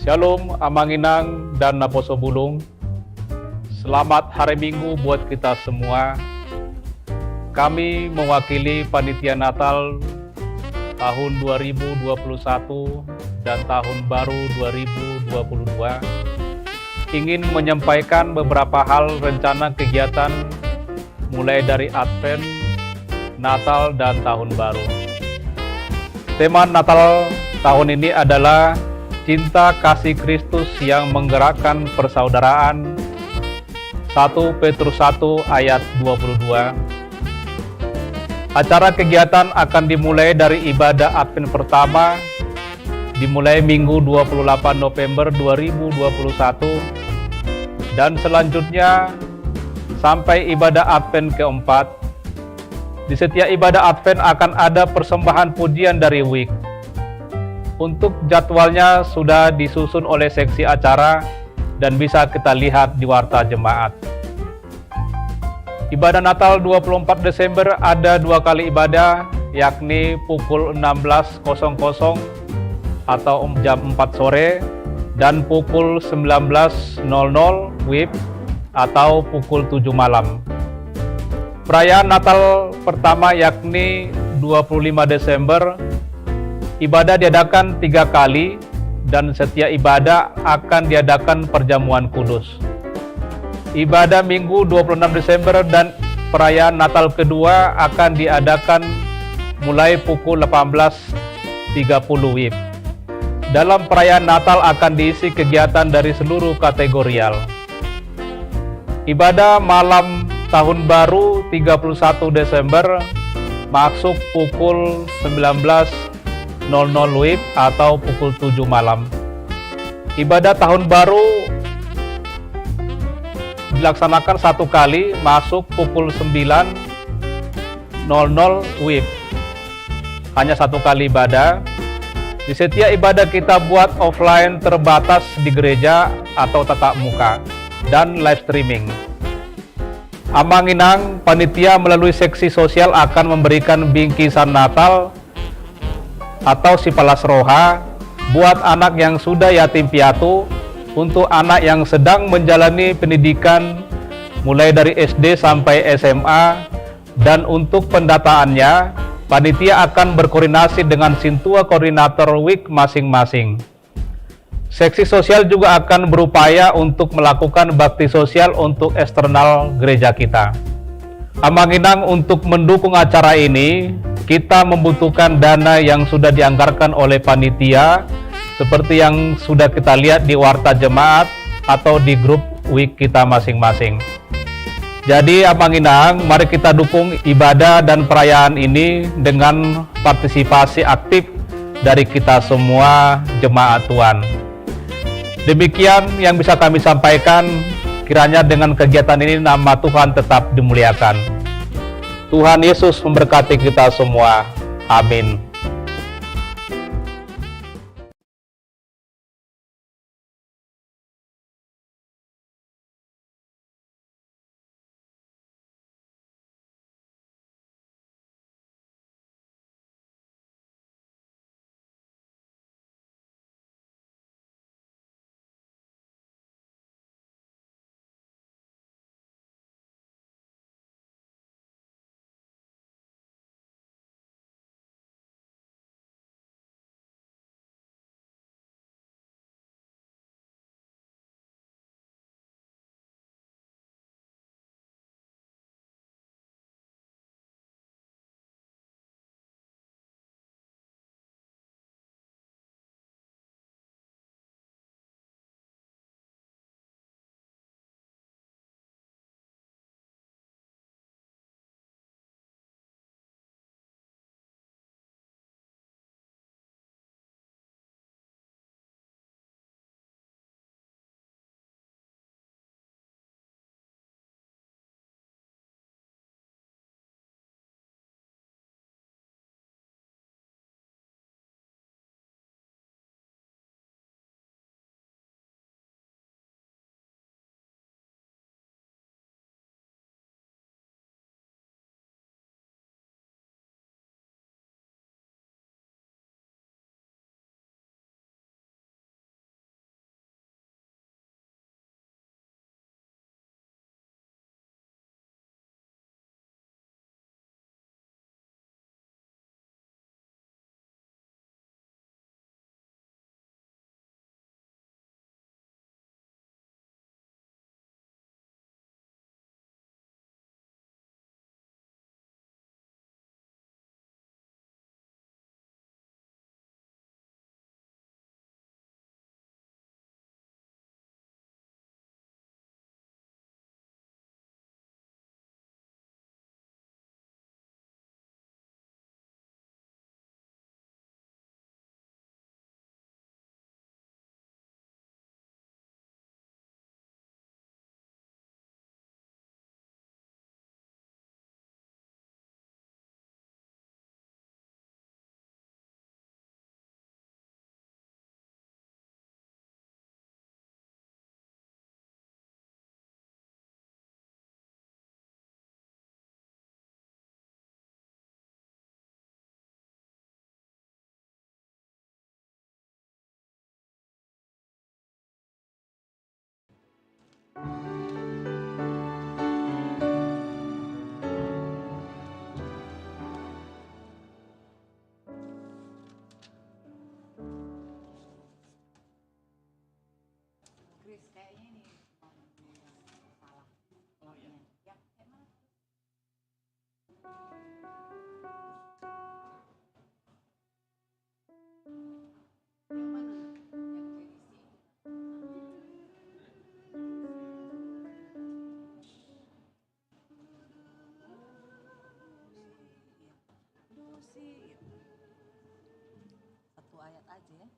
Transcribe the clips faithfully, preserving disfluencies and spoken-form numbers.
Shalom, Amang Inang dan Naposo Bulung. Selamat Hari Minggu buat kita semua. Kami mewakili Panitia Natal tahun dua ribu dua puluh satu dan tahun baru dua ribu dua puluh dua ingin menyampaikan beberapa hal rencana kegiatan mulai dari Advent, Natal, dan Tahun Baru. Tema Natal tahun ini adalah Cinta Kasih Kristus yang Menggerakkan Persaudaraan, satu Petrus satu ayat dua puluh dua. Acara kegiatan akan dimulai dari ibadah Advent pertama, dimulai Minggu dua puluh delapan November dua ribu dua puluh satu, dan selanjutnya sampai ibadah Advent keempat. Di setiap ibadah Advent akan ada persembahan pujian dari wik. Untuk jadwalnya sudah disusun oleh seksi acara dan bisa kita lihat di warta jemaat. Ibadah Natal dua puluh empat Desember ada dua kali ibadah, yakni pukul enam belas kosong kosong atau jam empat sore dan pukul sembilan belas nol nol wib atau pukul tujuh malam. Perayaan Natal pertama, yakni dua puluh lima Desember, ibadah diadakan tiga kali dan setiap ibadah akan diadakan perjamuan kudus. Ibadah Minggu dua puluh enam Desember dan perayaan Natal kedua akan diadakan mulai pukul delapan belas tiga puluh wib. Dalam perayaan Natal akan diisi kegiatan dari seluruh kategorial. Ibadah malam tahun baru tiga puluh satu Desember masuk pukul sembilan belas nol nol wib atau pukul tujuh malam. Ibadah tahun baru dilaksanakan satu kali, masuk pukul sembilan nol nol wib. Hanya satu kali ibadah. Di setiap ibadah kita buat offline terbatas di gereja atau tatap muka dan live streaming. Amang Inang, panitia melalui seksi sosial akan memberikan bingkisan Natal atau sipalas roha buat anak yang sudah yatim piatu, untuk anak yang sedang menjalani pendidikan mulai dari S D sampai S M A, dan untuk pendataannya, panitia akan berkoordinasi dengan sintua koordinator wik masing-masing. Seksi sosial juga akan berupaya untuk melakukan bakti sosial untuk eksternal gereja kita. Amang Inang, untuk mendukung acara ini, kita membutuhkan dana yang sudah dianggarkan oleh panitia, seperti yang sudah kita lihat di warta jemaat atau di grup wik kita masing-masing. Jadi, Amang Inang, mari kita dukung ibadah dan perayaan ini dengan partisipasi aktif dari kita semua jemaat Tuhan. Demikian yang bisa kami sampaikan, kiranya dengan kegiatan ini nama Tuhan tetap dimuliakan. Tuhan Yesus memberkati kita semua. Amin. Chris, kayaknya ini salah. Oh, iya. Yang kayak mana? Yang mana? Yang edisi. Satu ayat aja ya.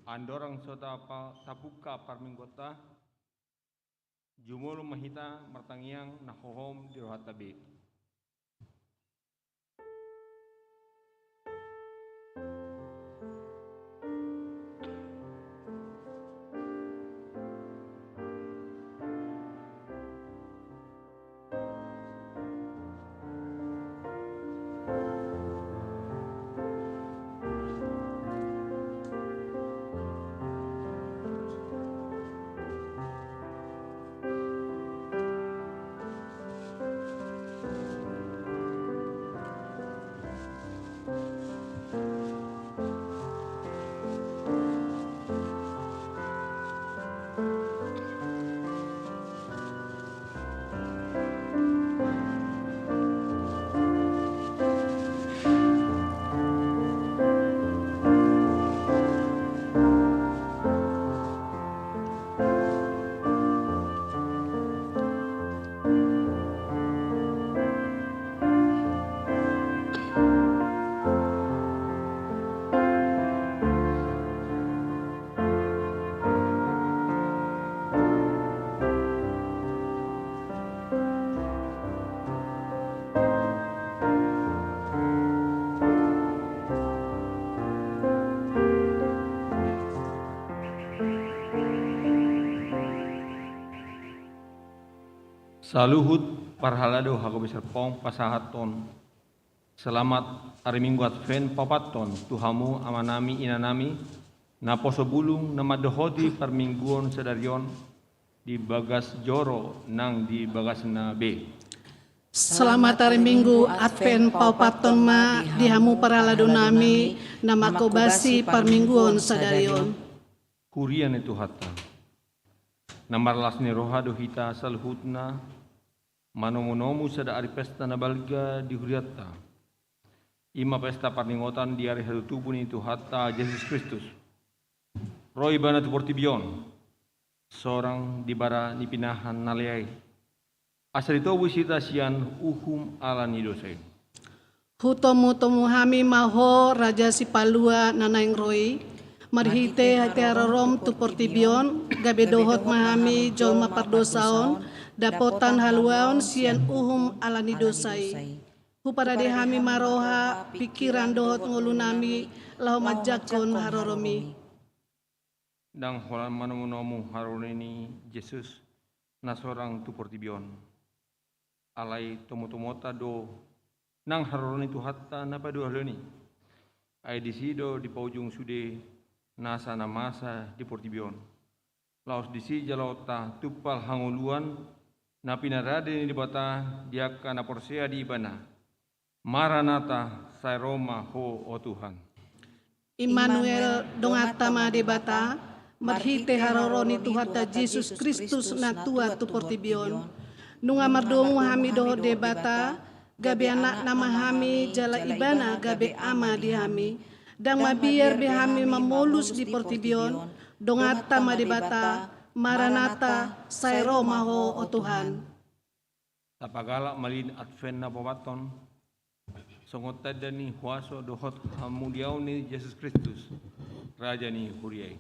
Andorang so tapa-, tapungka parmingguonta, jumolo ma hita martangiang na hohom di rohanta be. Saluhut parhalado hagabe serpong pasahathon selamat ari Minggu Advent paopathon tu hamu amanami inanami na poso bulung na mandohoti parmingguon sadari on di bagas joro nang di bagasna be. Selamat ari Minggu Advent paopathon ma di hamu parhaladonami na mangkobasi parmingguon sadari on. Huria ni Tuhanta, na marlas ni roha do hita saluhutna, manomunomu sada ari pesta na balga di hurianta. I ma pesta parningotan di ari hatutubu ni Tuhanta Jesus Kristus. Ro Ibana tu portibi on, sorang di bara ni pinahan na leai, asa ditobus hita sian uhum ala ni dosa i. Hutomutomu hami ma Ho, Raja Sipalua na naeng ro i, marhite hatiharorom tu portibi on, gabe dohot ma hami jolma pardosa on, dapotan haluaon sian uhum ala ni dosa i. Huparade hami ma roha, pingkiran dohot ngolunami, laho manjangkon haroromi. Ndang holan manomunomu haroro ni Jesus na sorang tu portibi on. Alai tomutomota do nang haroro ni Tuhanta na paduahalani. Ai disi do dipaujung sude nasa na masa di portibi on. Laos disi jaloonta tumpal hangoluan na pinarade ni Debata di angka na porsea di Ibana. Maranata, sai ro ma Ho, o Tuhan. Immanuel, donganta ma Debata, marhite haroro ni Tuhanta Jesus Kristus na tua tu portibi on. Nunga mardomu hami dohot Debata, gabe anakna ma hami jala Ibana gabe Ama di hami. Ndang mabiar be hami mamolus di portibi on, donganta ma Debata, Maranata, sai ro ma Ho, o Tuhan. Tapagalak ma lilin Advent na paopathon, songon tanda ni huaso dohot hamuliaon ni Jesus Kristus, Raja ni huria i.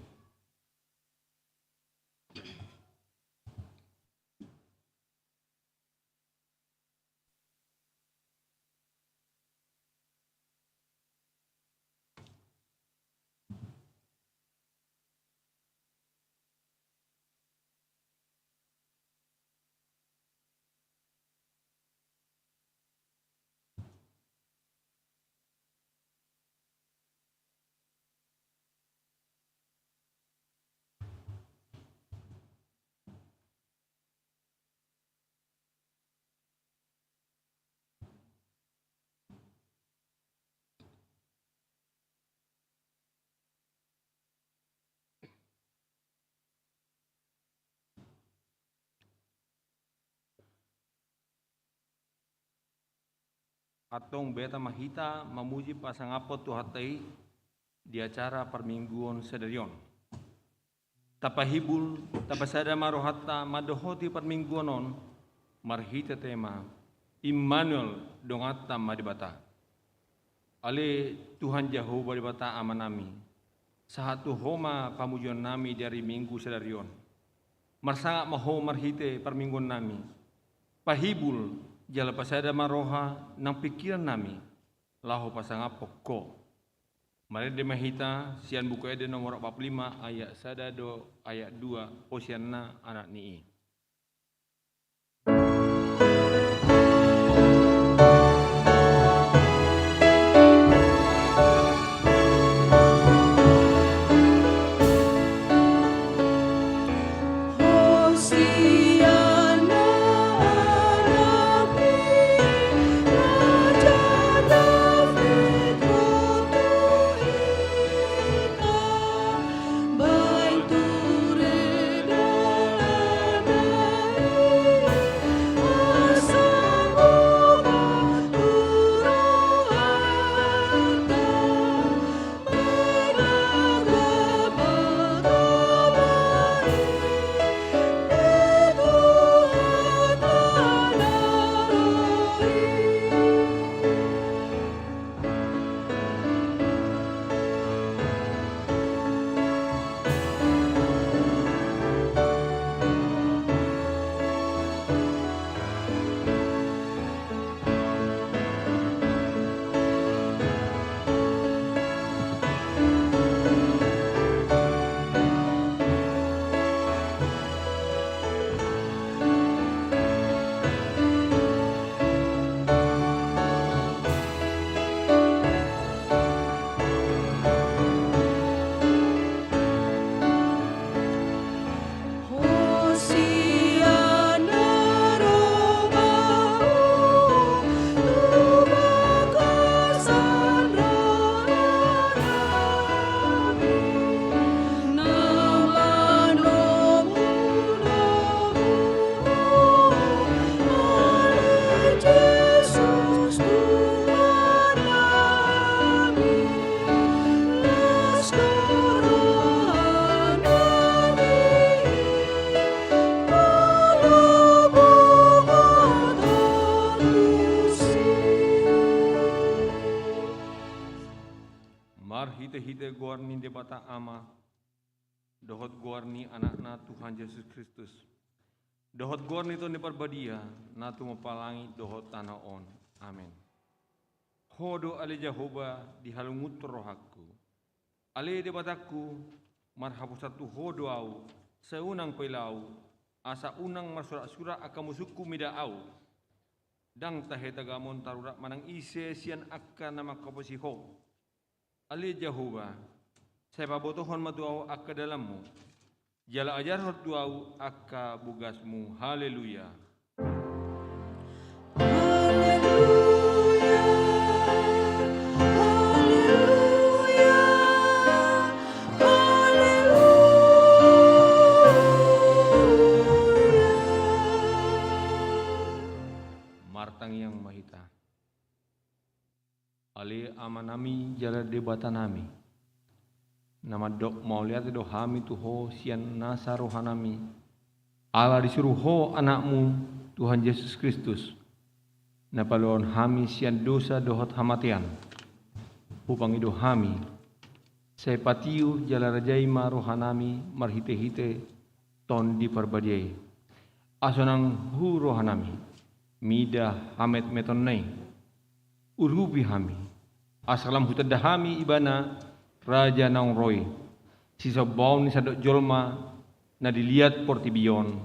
Antong beta ma hita mamuji pasangaphon Tuhanta i di acara parmingguon sadari on. Tapahibul, tapasada ma rohanta mandohoti parmingguon on, marhite tema, Immanuel, donganta ma Debata. Ale Tuhan Jahowa Debata Amanami, sahat tu Ho ma pamujionnami di ari Minggu sadari on. Marsangap ma Ho marhite parmingguonnami. Pahibul, jala pasada ma roha nang pingkirannami, laho pasangaphon Ho. Marende ma hita sian Buku Ende nomor opat pulu lima ayat sada do ayat dua, Hosianna anak ni i. Debata Ama, dohot goar ni Anakna Tuhan Jesus Kristus, dohot goar ni Tondi Parbadia, na tumompa langit dohot tano on. Amen. Ho do ale Jahowa, dihalungunhon rohangku. Ale Debatangku, marhaposan tu Ho do ahu, sai unang paila ahu, asa unang marsuraksurak angka musungku mida ahu. Ndang tahe tagamon tarurat manang ise sian angka na manghaposi Ho. Ale Jahowa, sai pabotohon ma tu ahu angka dalanMu. Jala ajarhon tu ahu angka bogasMu. Haleluya. Haleluya, haleluya, haleluya. Martangiang ma hita. Ale Amanami jala Debatanami, na mandok mauliate do hami tu Ho sian nasa rohanami, ala disuru Ho Anakmu, Tuhan Jesus Kristus, na paluahon hami sian dosa dohot hamatean. Hupangido hami, sai patiur jala rajai ma rohanami marhitehite Tondi Parbadia i, asa unang hu rohanami mida hametmetonna i. Urupi hami, asa lam hutanda hami Ibana, Raja naung ro i, sisombaon ni sandok jolma na di liat portibi on.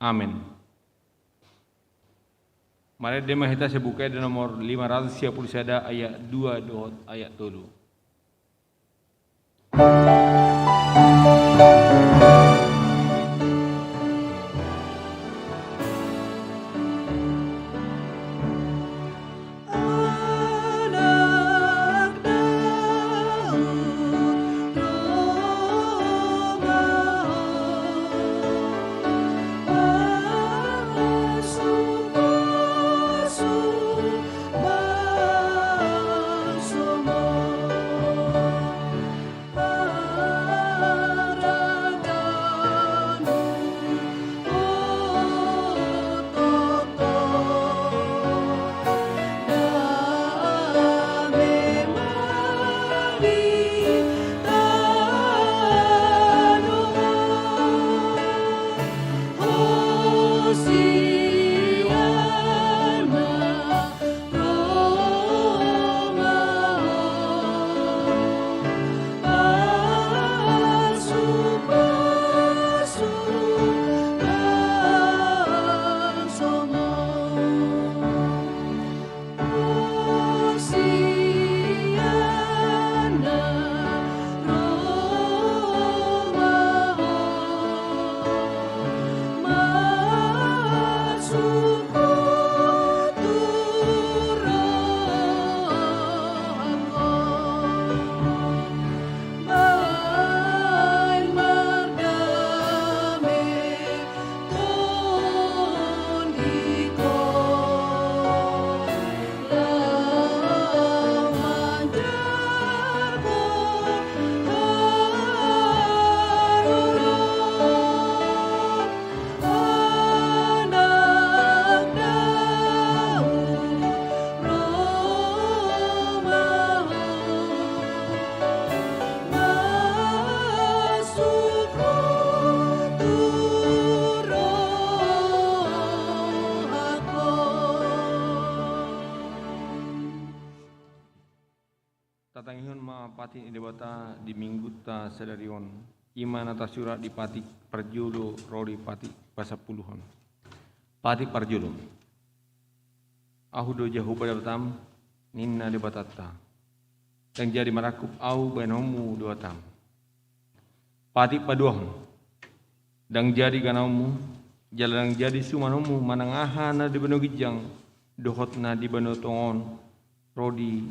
Amen. Marende ma hita sian Buku Ende nomor lima ratus sia pulu sada, ayat dua dohot ayat tolu. Tatangihon ma patik ni Debata di minggunta sadari on, i ma na tarsurat di patik parjolo ro di patik pasampuluhon. Patik parjolo. Ahu do Jahowa Debatam, ninna Debatanta. Ndang jadi marangkup ahu bahenonmu Debatam. Patik paduahon. Ndang jadi ganaonmu, jala ndang jadi sumanonmu manang aha na di banua ginjang dohot na di banua tonga on, ro di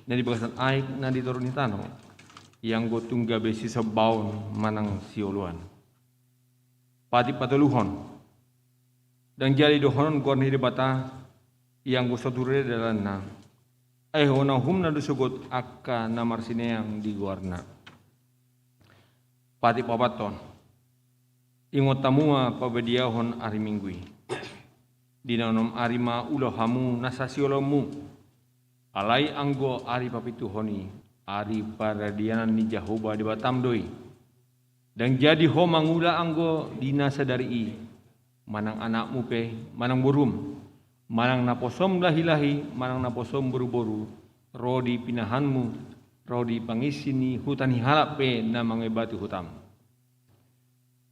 na di bagasan aek na di toru ni tano, ianggo tung gabe sisombaon manang sioloan. Patik patoluhon. Ndang jadi dohonon goar ni Debata, ianggo so ture dalanna. Ai hona uhumna do sogot angka na marsineang di goarna. Patik paopathon. Ingot hamu ma pabadiahon ari Minggu i. Di na onom ari ma ulaon hamu nasa sioloanmu. Alai anggo ari papituhon i, Ari paradianan ni Jahowa Debatam do i. Ndang jadi ho mangula anggo di na sadari i, manang anakmu pe, manang borum, manang naposom lahi-lahi, manang naposom boru-boru, ro di pinahanmu, ro di panginsi ni huta ni halak pe na mangebati hutam.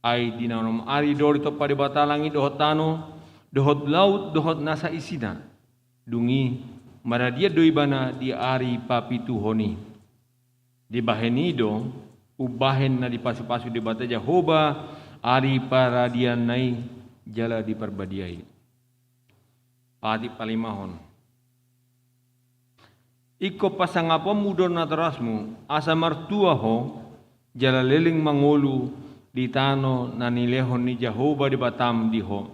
Ai di na onom ari do ditompa Debata langit dohot tano, dohot laut, dohot nasa isina. Dung i maradian do ibana di ari papituhon i. Dibahen i do, umbahen na dipasu-pasu Debata Jahowa ari paradianna i jala diparbadiai. Patik palimahon. Ingkon pasangaponmu do natorasmu, asa martua ho, jala leleng mangolu di tano na nilehon ni Jahowa Debatam di ho.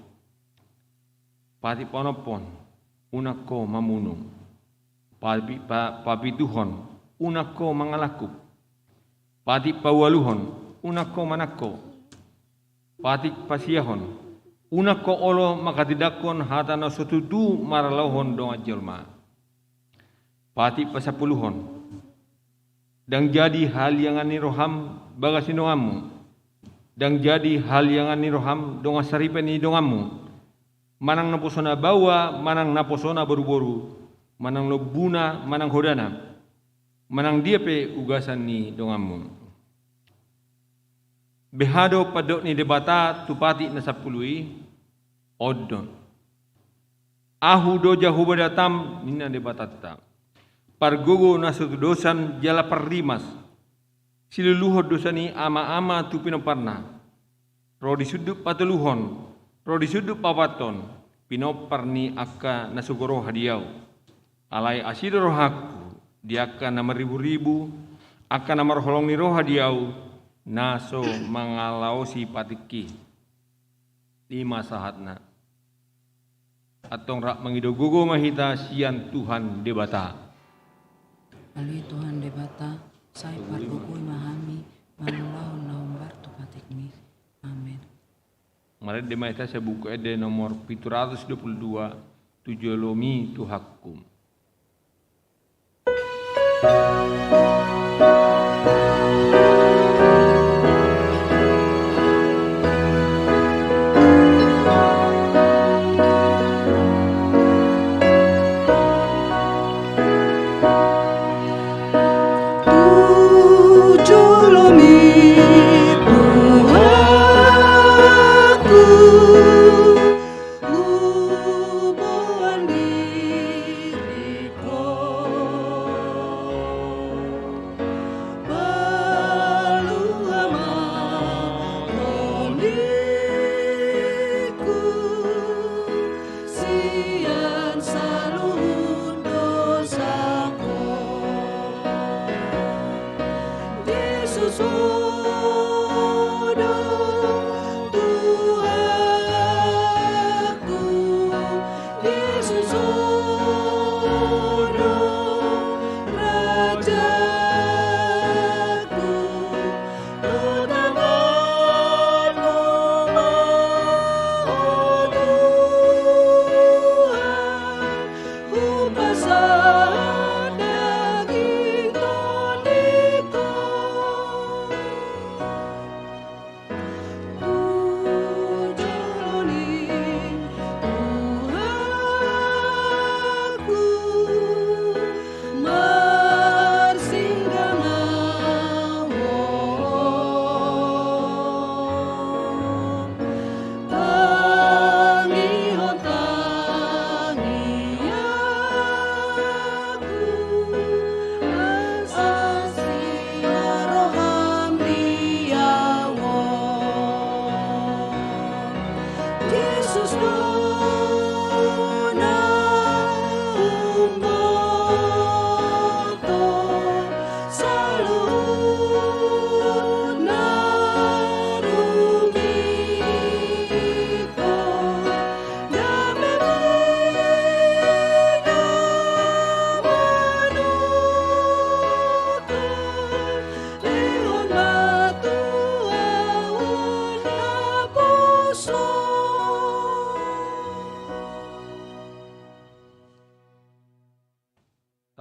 Patik paonomhon, unang ho mamunu. Papi-, pa-, papituhon, unang ho mangalangkup. Patik paualuhon, unang ho manangko. Patik pasiahon, unang ho olo manghatindanghon hata na so tutu marlaohon dongan jolma. Patik pasampuluhon, ndang jadi haliangan ni roham bagas ni donganmu. Ndang jadi haliangan ni roham dongan saripe ni donganmu. Manang naposona baoa, manang naposona boru-boru, manang lombuna, manang hodana, manang dia pe ugasan ni donganmu. Beha do pandok ni Debata tu patik na sampulu i? On do. Ahu do Jahowa Debatam, ninna Debatanta, pargogo na so tudosan jala parrimas. Siluluhon dosa ni ama-ama tu pinomparna. Ro di sundut patoluhon, ro di sundut paopathon, pinompar ni angka na so huroha di ahu. Alai asi do rohangku di angka na marribu-ribu, angka na marholong ni roha di ahu, na so mangalaosi patikki. I ma sahatna. Antong rap mangido gogo ma hita sian Tuhan Debata. Ale Tuhan Debata, sai pargogoi ma hami mangulahon na hombar tu patikmi. Amen. Marende ma hita sian Buku Ende nomor pitu ratus dua puluh dua, Tu Jolomi Tuhanku. Tu jolomi Tuhanku, huboan diriku.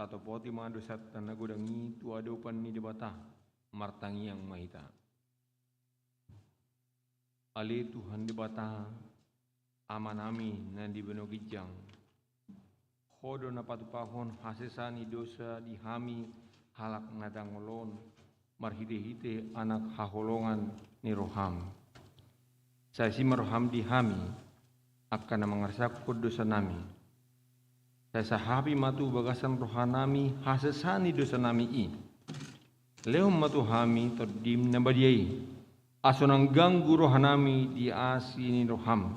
Tatopoti ma dosanta na godang i tu adopan ni Debata. Martangiang ma hita. Ale Tuhan Debata, Amanami na di banua ginjang, Ho do na patupahon hasesaan ni dosa di hami halak na dangol on, marhitehite Anak haholongan ni roham. Sai asi ma roham di hami, angka na mangarsahon dosanami. Sai sahapi ma tu bagasan rohanami hasesaan ni dosanami i. Lehon ma tu hami Tondim na badia i, asa unang ganggu rohanami di asi ni roham.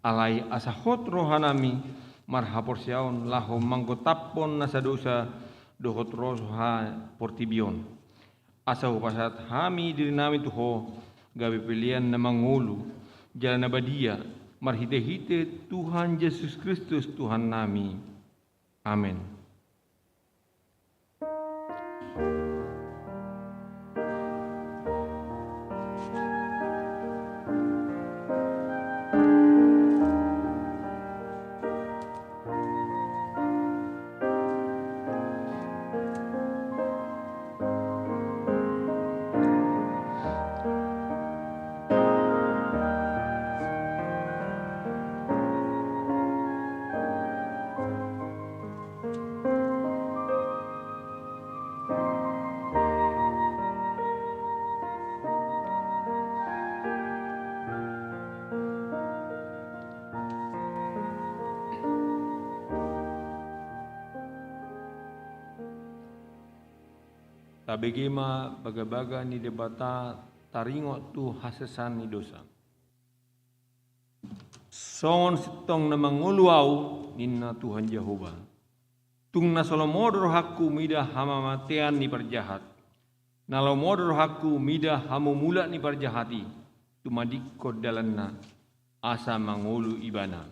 Alai asa hot rohanami marhaporseaon laho manggotaphon nasa dosa dohot roha portibi on. Asa hupasahat hami dirinami tu Ho, gabe pelean na mangolu, jala na badia, marhitehite Tuhan Jesus Kristus Tuhannami. Amen. Tabege ma bagabaga ni Debata taringot tu hasesaan ni dosa. Songon sintong na mangolu ahu, ninna Tuhan Jahowa. Tung na so lomo do rohangku mida hamamatean ni parjahat. Na lomo do rohangku mida hamumulak ni parjahat i, tumadingkon dalanna, asa mangolu ibana.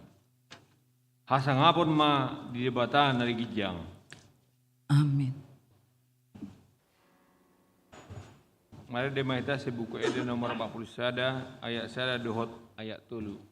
Hasangapon ma di Debata na di ginjang. Amin. Marende ma hita sian Buku Ende nomor empat puluh sada, ayat sada dohot ayat tolu.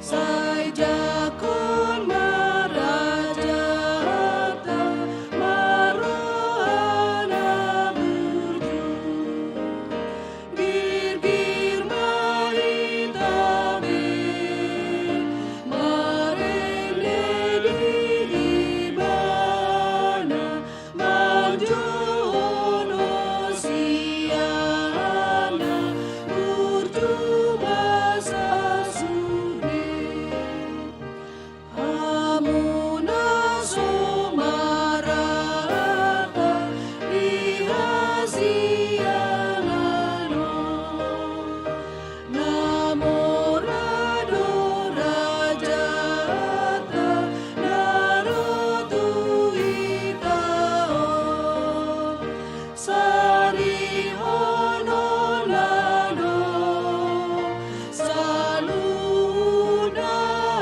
Sai jangkon ma raja hata marroha na burju. Girgir ma hita be marende di Ibana. Manjou hasianna burju masa sude. Hamu na so marrata di hasiangan on. Na mora do raja hata na ro tu hita on. Sarihonon na do saluhutna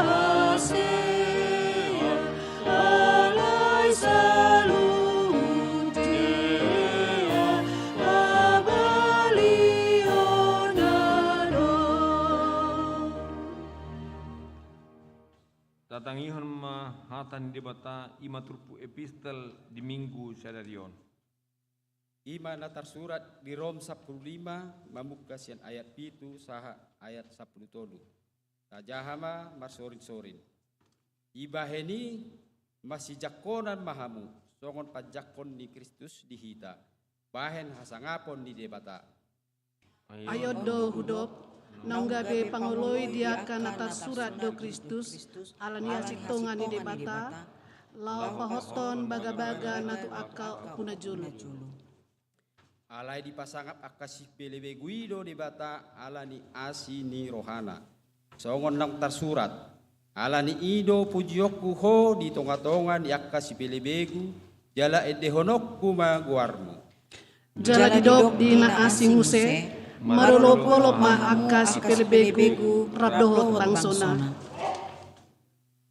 hasea. Alai saluhutna hapalion na do. Tatangihon ma hata ni Debata, i ma turpuk epistel di Minggu sadari on. I ma na tarsurat di Rom sampulu lima, mamungka sian ayat pitu sahat ayat sampulu tolu. Tajaha ma marsorinsorin. Ibahen i masijangkonan ma hamu, songon panjangkon ni Kristus di hita, bahen hasangapon ni Debata. Ai on do hudok, naung gabe pangoloi di angka na tarsurat do Kristus, ala ni hasintongan ni Debata, laho pahothon bagabaga na tu angka ompu na jolo. Alai dipasangap angka sipelebegu i do Debata ala ni asi ni rohana. Songon naung tarsurat, ala ni i do pujionku ho di tongatonga ni angka sipelebegu, jala endehononku ma goarmu. Jala didok di na asing muse, Marolopolop ma angka sipelebegu rap dohot bangsona.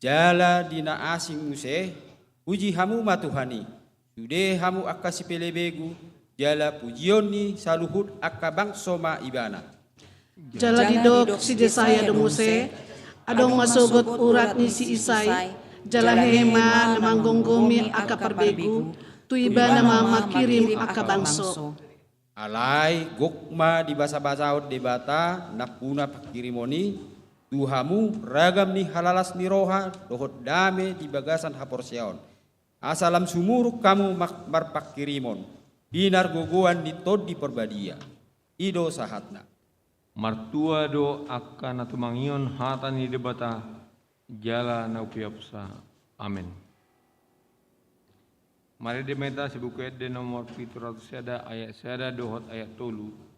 Jala di na asing muse, puji hamu ma Tuhan i. Sude hamu angka sipelebegu, jala pujion ni saluhut angka bangso ma Ibana. Jala didok si Jesaya do muse, adong ma sogot urat ni si Isai, jala hehe ma na manggomgomi angka parbegu, tu Ibana ma mangkirim angka bangso. Alai gok ma dibasabasahon Debata nampuna pangkirimon i tu hamu ragam ni halalas ni roha dohot dame di bagasan haporseaon. Asa lam sumurung hamu mak-, marpangkirimon, pinargogoan ni Tondi Parbadia. I do sahatna. Martua do angka na tumangihon hata ni Debata, jala na umpeopsa. Amen. Marende ma hita sian Buku Ende nomor pitu ratus sada, ayat sada dohot ayat tolu.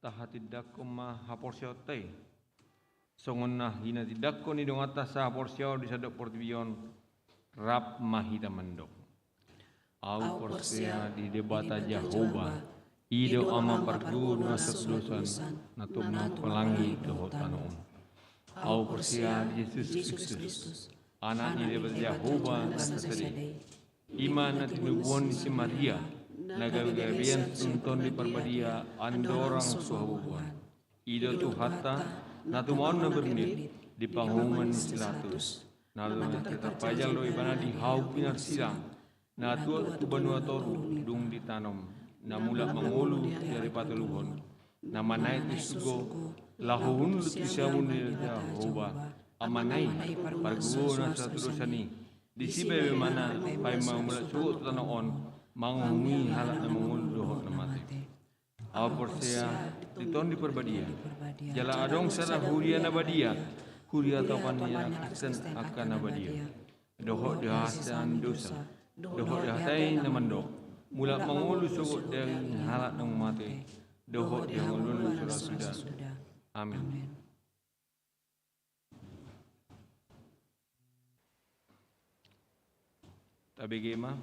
Tahatindangkon ma haporseaonta i. Songon na hinatindangkon ni donganta sahaporseaon di sandok portibi on, rap ma hita mandok. Ahu porsea di Debata Jahowa, i do Ama pargogo na satudosan, na tumpak langit dohot tano on. Ahu porsea di Jesus Kristus, Anak ni Debata Jahowa na sasada i. I ma na tinubuhon ni si Maria, na gabegabean sian Tondi Parbadia, andorang so habubuhan. I do Tuhanta, na tumaon na bernit, di panguhuman ni si Pilatus. Na tuat tarpajal do ibana di hau pinarsilang, na tuat tu banua toru dung ditanom, na mulak mangolu di ari patoluhon, na manaek tu surgo, laho hundul tu siamun ni Jahowa, Amana i, pargogo na satudosan i. Disi pe ibana paima mulak sogot tu tano on, manguhumi halak na mangolu dohot na mate. Ahu porsea di Tondi Parbadia, jala adong sada huria na badia, huria topan ni halak Kristen angka na badia, dohot di haseaon dosa, dohot di hata i na mandok, mulak mangolu sogot daging halak na mate, dohot di hangoluan na so ra suda. Amin. Tabege ma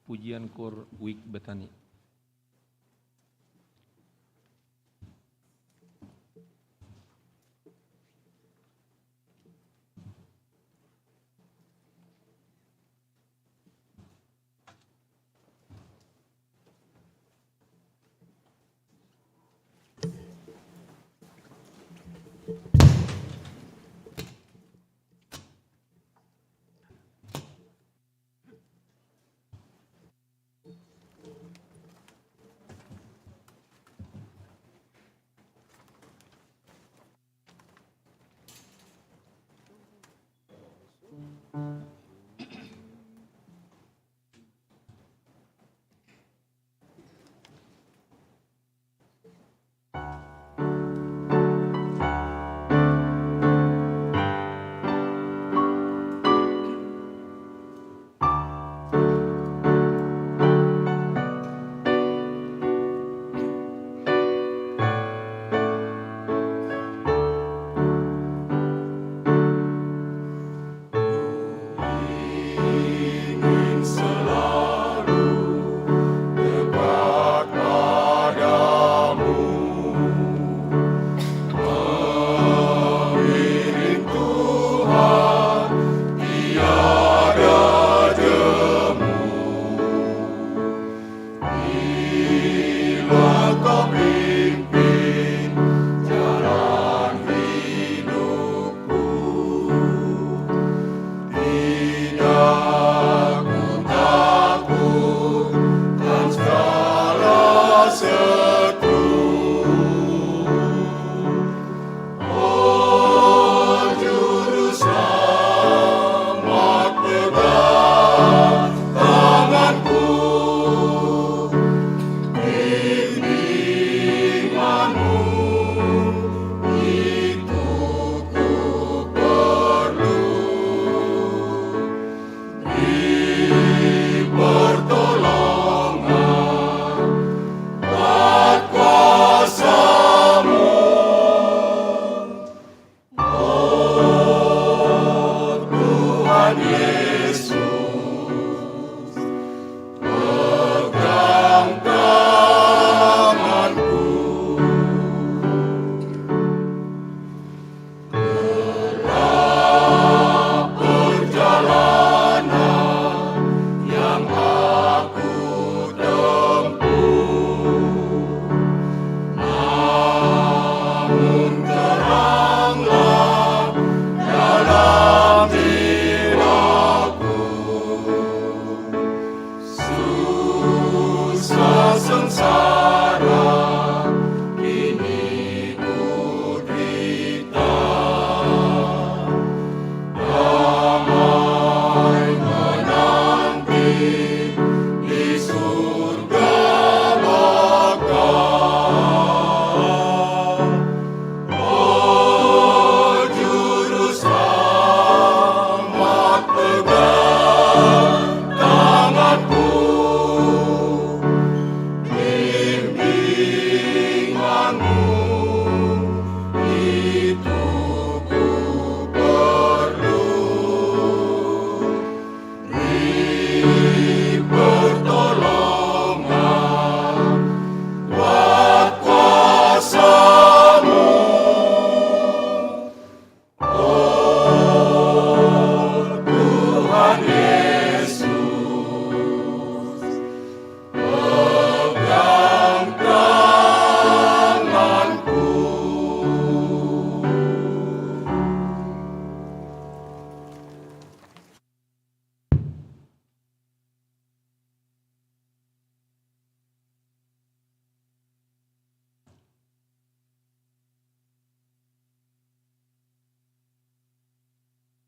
pujian koor Wijk Betani.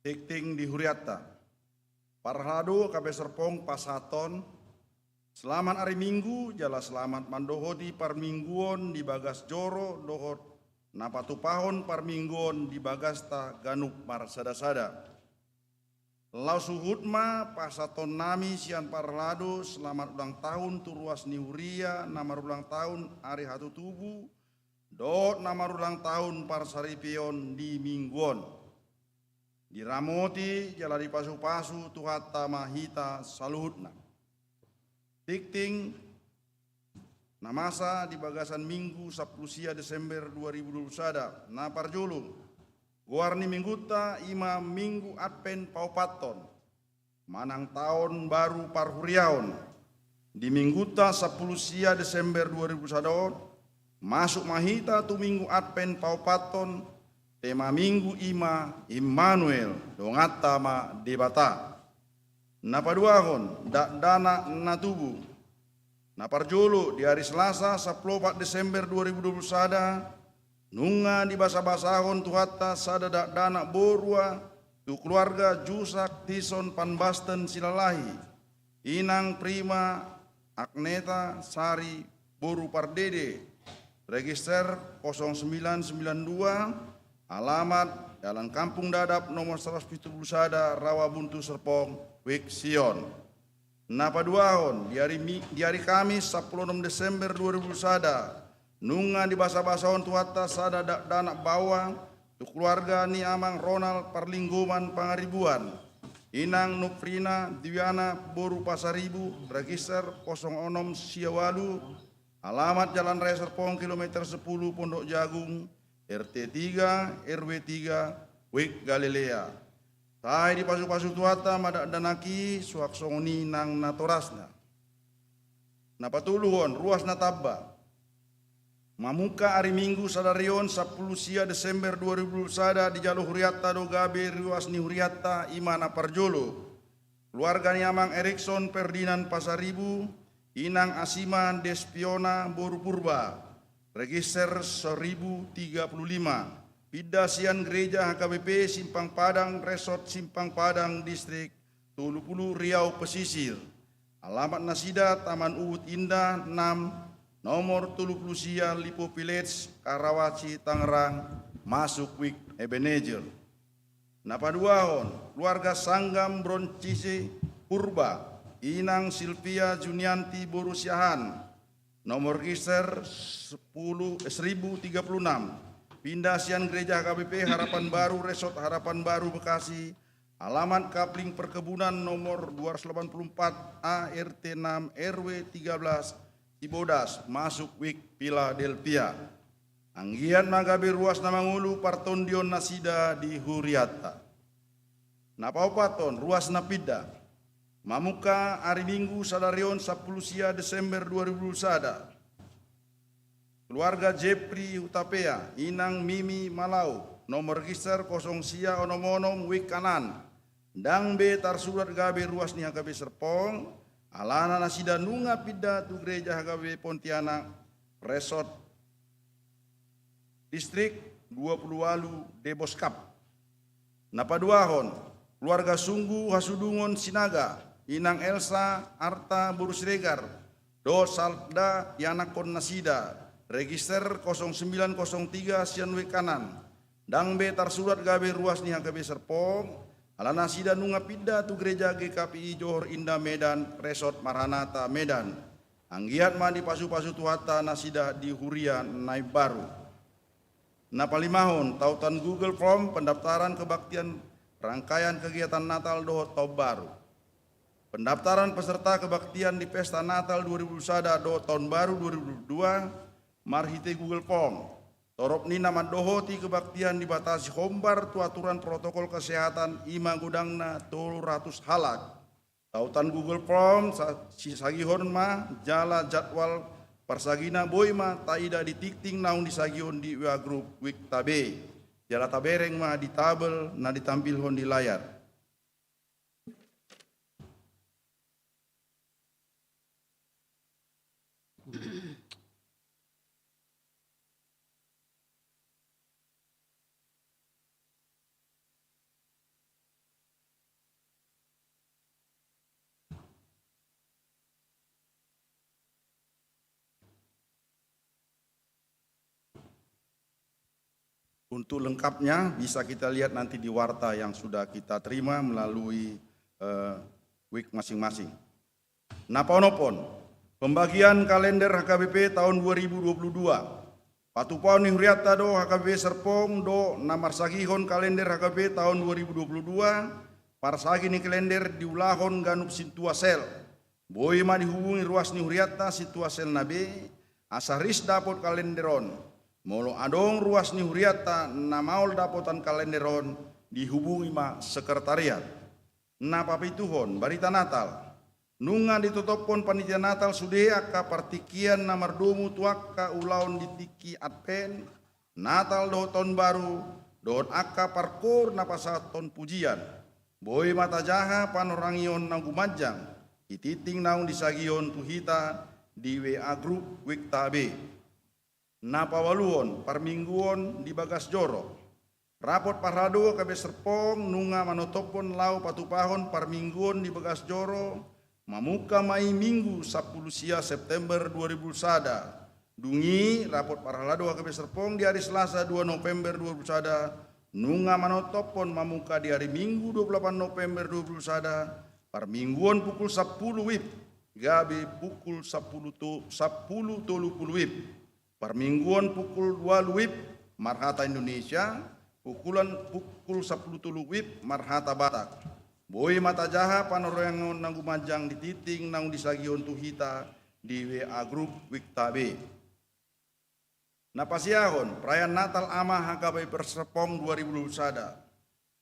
Tingting di hurianta. Parhalado gabe serpong pasahathon selamat ari Minggu jala selamat mandohoti parmingguon di bagas joro dohot na patupahon parmingguon di bagasta ganup marsadasada. Laos huhut ma pasahathonnami sian parhalado selamat ulang tahun tu ruas ni huria na marulang tahun ari hatutubu dohot na marulang tahun parsaripeon di Minggu on. Diramoti jala dipasupasu Tuhanta ma hita saluhutna. Tingting na masa di bagasan Minggu sampulu sia Desember dua ribu dua puluh sada. Na parjolo, goar ni Minggunta i ma Minggu Advent paopathon manang taon baru parhuriaon. Di Minggunta sampulu sia Desember dua ribu sada on, masuk ma hita tu Minggu Advent paopathon, tema Minggu i ma Immanuel, donganta ma Debata. Na paduahon, dakdanak na tubu. Na parjolo, di ari Selasa sampulu opat Desember dua ribu dua puluh sada, nunga dibasabasahon Tuhanta sada dakdanak borua tu keluarga Jusak Tison Panbasten Silalahi, inang Prima Agneta Sari boru Pardede, register kosong sembilan sembilan dua, alamat Jalan Kampung Dadap nomor seratus pitu pulu sada, Rawa Buntu Serpong, Wik Sion. Na paduahon, di ari Mi-, di ari Kamis sampulu onom Desember dua ribu sada, nunga dibasabasahon Tuhanta sada dakdanak baoa tu keluarga ni Amang Ronald Parlinggoman Pangaribuan, inang Nofrina Dwiana boru Pasaribu, register kosong onom sia ualu, alamat Jalan Raya Serpong kilometer sepuluh Pondok Jagung, R T tiga, R W tiga, Wik Galilea. Sai dipasupasu Tuhanta ma dakdanak i suang songon i nang natorasna. Na patoluhon, ruas na tamba. Mamungka ari Minggu sadari on sampulu sia Desember dua ribu dua puluh sada, dijalo hurianta do gabe ruas ni hurianta, i ma na parjolo. Keluarga ni Amang Erikson Ferdinand Pasaribu, inang Asima Despiona boru Purba, register seribu tiga puluh lima, pinda sian Gereja H K B P Simpang Padang, Resort Simpang Padang, Distrik tolu pulu Riau Pesisir. Alamat nasida Taman Ubud Indah enam, nomor tolu pulu sia, Lipo Village, Karawaci, Tangerang, masuk Wik Ebenezer. Na paduahon, keluarga Sanggam Broncise Purba, inang Silvia Junianti boru Siahaan, nomor register sepuluh, eh, seribu tiga puluh enam, pinda sian Gereja H K B P Harapan Baru, Resort Harapan Baru, Bekasi, alamat Kapling Perkebunan nomor dua ratus delapan puluh empat A, R T enam, R W tiga belas, Cibodas, masuk Wik Philadelphia. Anggiat ma gabe ruas na mangolu partondion nasida di hurianta. Na paopathon, ruas na pinda. Mamungka ari Minggu sadari on sampulu sia Desember dua ribu dua puluh sada. Keluarga Jepri Hutapea, inang Mimi Malau, nomor register kosong sia onom onom, Wik Kanaan. Ndang be tarsurat gabe ruas ni H K B Serpong, alana nasida nunga pinda tu Gereja H K B Pontianak, Resort Distrik dua pulu ualu Deboskap. Na paduahon, keluarga Sunggu Hasudungon Sinaga, inang Elsa Arta boru Siregar, dohot Salda ianakhon nasida, register kosong sembilan kosong tiga sian Wik Kanaan. Ndang be tarsurat gabe ruas ni H K B Serpong, alana nasida nunga pinda tu Gereja G K P I Johor Indah Medan, Resort Maranatha Medan. Anggiat ma dipasupasu Tuhanta nasida di huria na imbaru. Na palimahon, tautan Google Form pendaftaran kebaktian rangkaian kegiatan Natal dohot Taon Baru. Pendaftaran peserta kebaktian di pesta Natal dua ribu sada dohot Taon Baru dua ribu dua marhite Google Form. Torop ni na mandohoti kebaktian dibatasi hombar tu aturan protokol kesehatan, i ma godangna tolu ratus halak. Tautan Google Form sa-, sisagihon ma jala jadwal parsagina boi ma taida di tingting naung disagihon di W A grup Wikta B. Jala tabereng ma di tabel na ditampilhon di layar. Untuk lengkapnya bisa kita lihat nanti di warta yang sudah kita terima melalui eh, week masing-masing. Na paonomhon, pembagian kalender H K B P tahun dua ribu dua puluh dua. Patupaon ni hurianta do H K B P Serpong do na marsagihon kalender H K B P tahun dua ribu dua puluh dua, parsagi ni kalender diulahon ganup sintua sel. Boi ma dihubungi ruas ni hurianta sintua sel na be, asa ris dapot kalender on. Molo adong ruas ni hurianta na maol dapotan kalender on, dihubungi ma sekretariat. Na papituhon, barita Natal. Nunga ditotophon panitia Natal sude angka partingkian na mardomu tu angka ulaon di tingki Advent, Natal dohot Taon Baru, dohot angka parkoor na pasahathon pujian. Boi ma tajaha panorangion na gumanjang, di tingting naung disagihon tu hita di W A grup Wikta B. Na paualuhon, parmingguon di bagas joro. Rapot parhalado H K B P Serpong nunga manotophon laho patupahon parmingguon di bagas joro, mamungka ma i Minggu sampulu sia September dua ribu sada. Dung i rapot parhalado H K B P Serpong di ari Selasa dua November dua ribu sada, nunga manotophon mamungka di ari Minggu dua puluh delapan November dua ribu sada, parmingguon pukul sampulu W I B, gabe pukul sampulu to-, sampulu tolu pulu W I B. Parmingguon pukul ualu W I B marhata Indonesia, pukulan pukul sampulu tolu W I B marhata Batak. Boi ma tajaha panorangion na gumanjang di tingting naung disagihon tu hita di W A grup Wikta B. Na pasiahon, perayaan Natal Ama H K B P Serpong dua ribu dua puluh sada.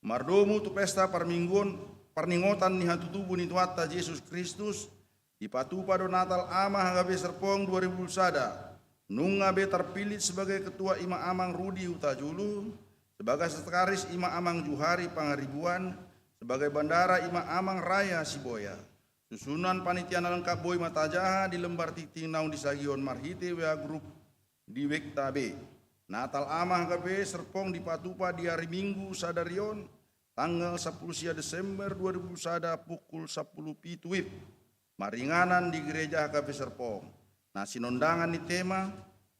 Mardomu tu pesta parmingguon parningotan ni hatutubu ni Tuhanta Jesus Kristus, dipatupa do Natal Ama H K B P Serpong dua ribu dua puluh sada. Nunga be tarpillit sebagai ketua i ma Amang Rudi Hutajulu, sebagai sekretaris i ma Amang Juhari Pangaribuan, sebagai bendahara i ma Amang Raya Siboya. Susunan panitia na lengkap boi ma tajaha di lembar tingting naung disagihon marhite W A grup di Wikta B. Natal Ama H K B P Serpong dipatupa di ari Minggu sadari on, tanggal sampulu sia Desember dua ribu sada pukul sampulu pitu W I B. Maringanan di Gereja H K B P Serpong. Na sinondangan ni tema,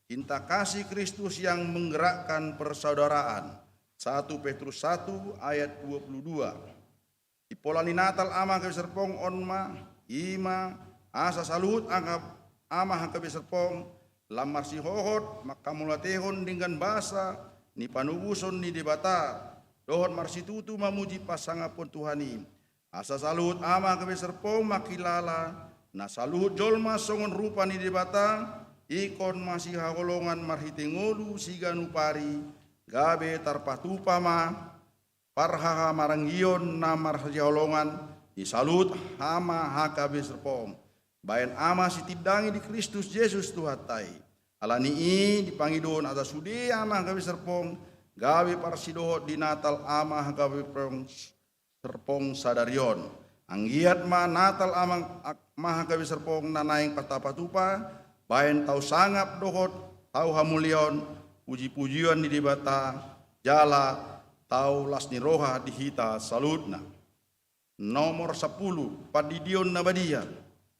Cinta Kasih Kristus yang Menggerakkan Persaudaraan. Satu Petrus satu ayat dua puluh dua. Di pola ni Natal Ama H K B P Serpong on ma, i ma, asa saluhut angka Ama H K B P Serpong, lam marsihohot manghamauliatehon denggan basa ni panobuson ni Debata, dohot marsitutu mamuji pasangaphon Tuhan i. Asa saluhut Ama H K B P Serpong mangkilala, na saluhut jolma songon rupa ni Debata, ingkon masihaholongan marhite ngolu siganup ari, gabe tarpatupa ma, parhahamaranggion na marsihaholongan di saluhut Ama H K B P Serpong. Baen Ama sitindangi di Kristus Jesus Tuhanta i. Ala ni i dipangidohon asa sude Ama H K B P Serpong, gabe parsidohot di Natal Ama H K B P Serpong sadari on. Anggiat ma Natal Ama, Ama H K B P Serpong na naeng patapatupa, baen tau sangap dohot tau hamuliaon, pujipujion ni Debata, jala tau las ni roha di hita saluhutna. Nomor sampulu, pandidion na badia.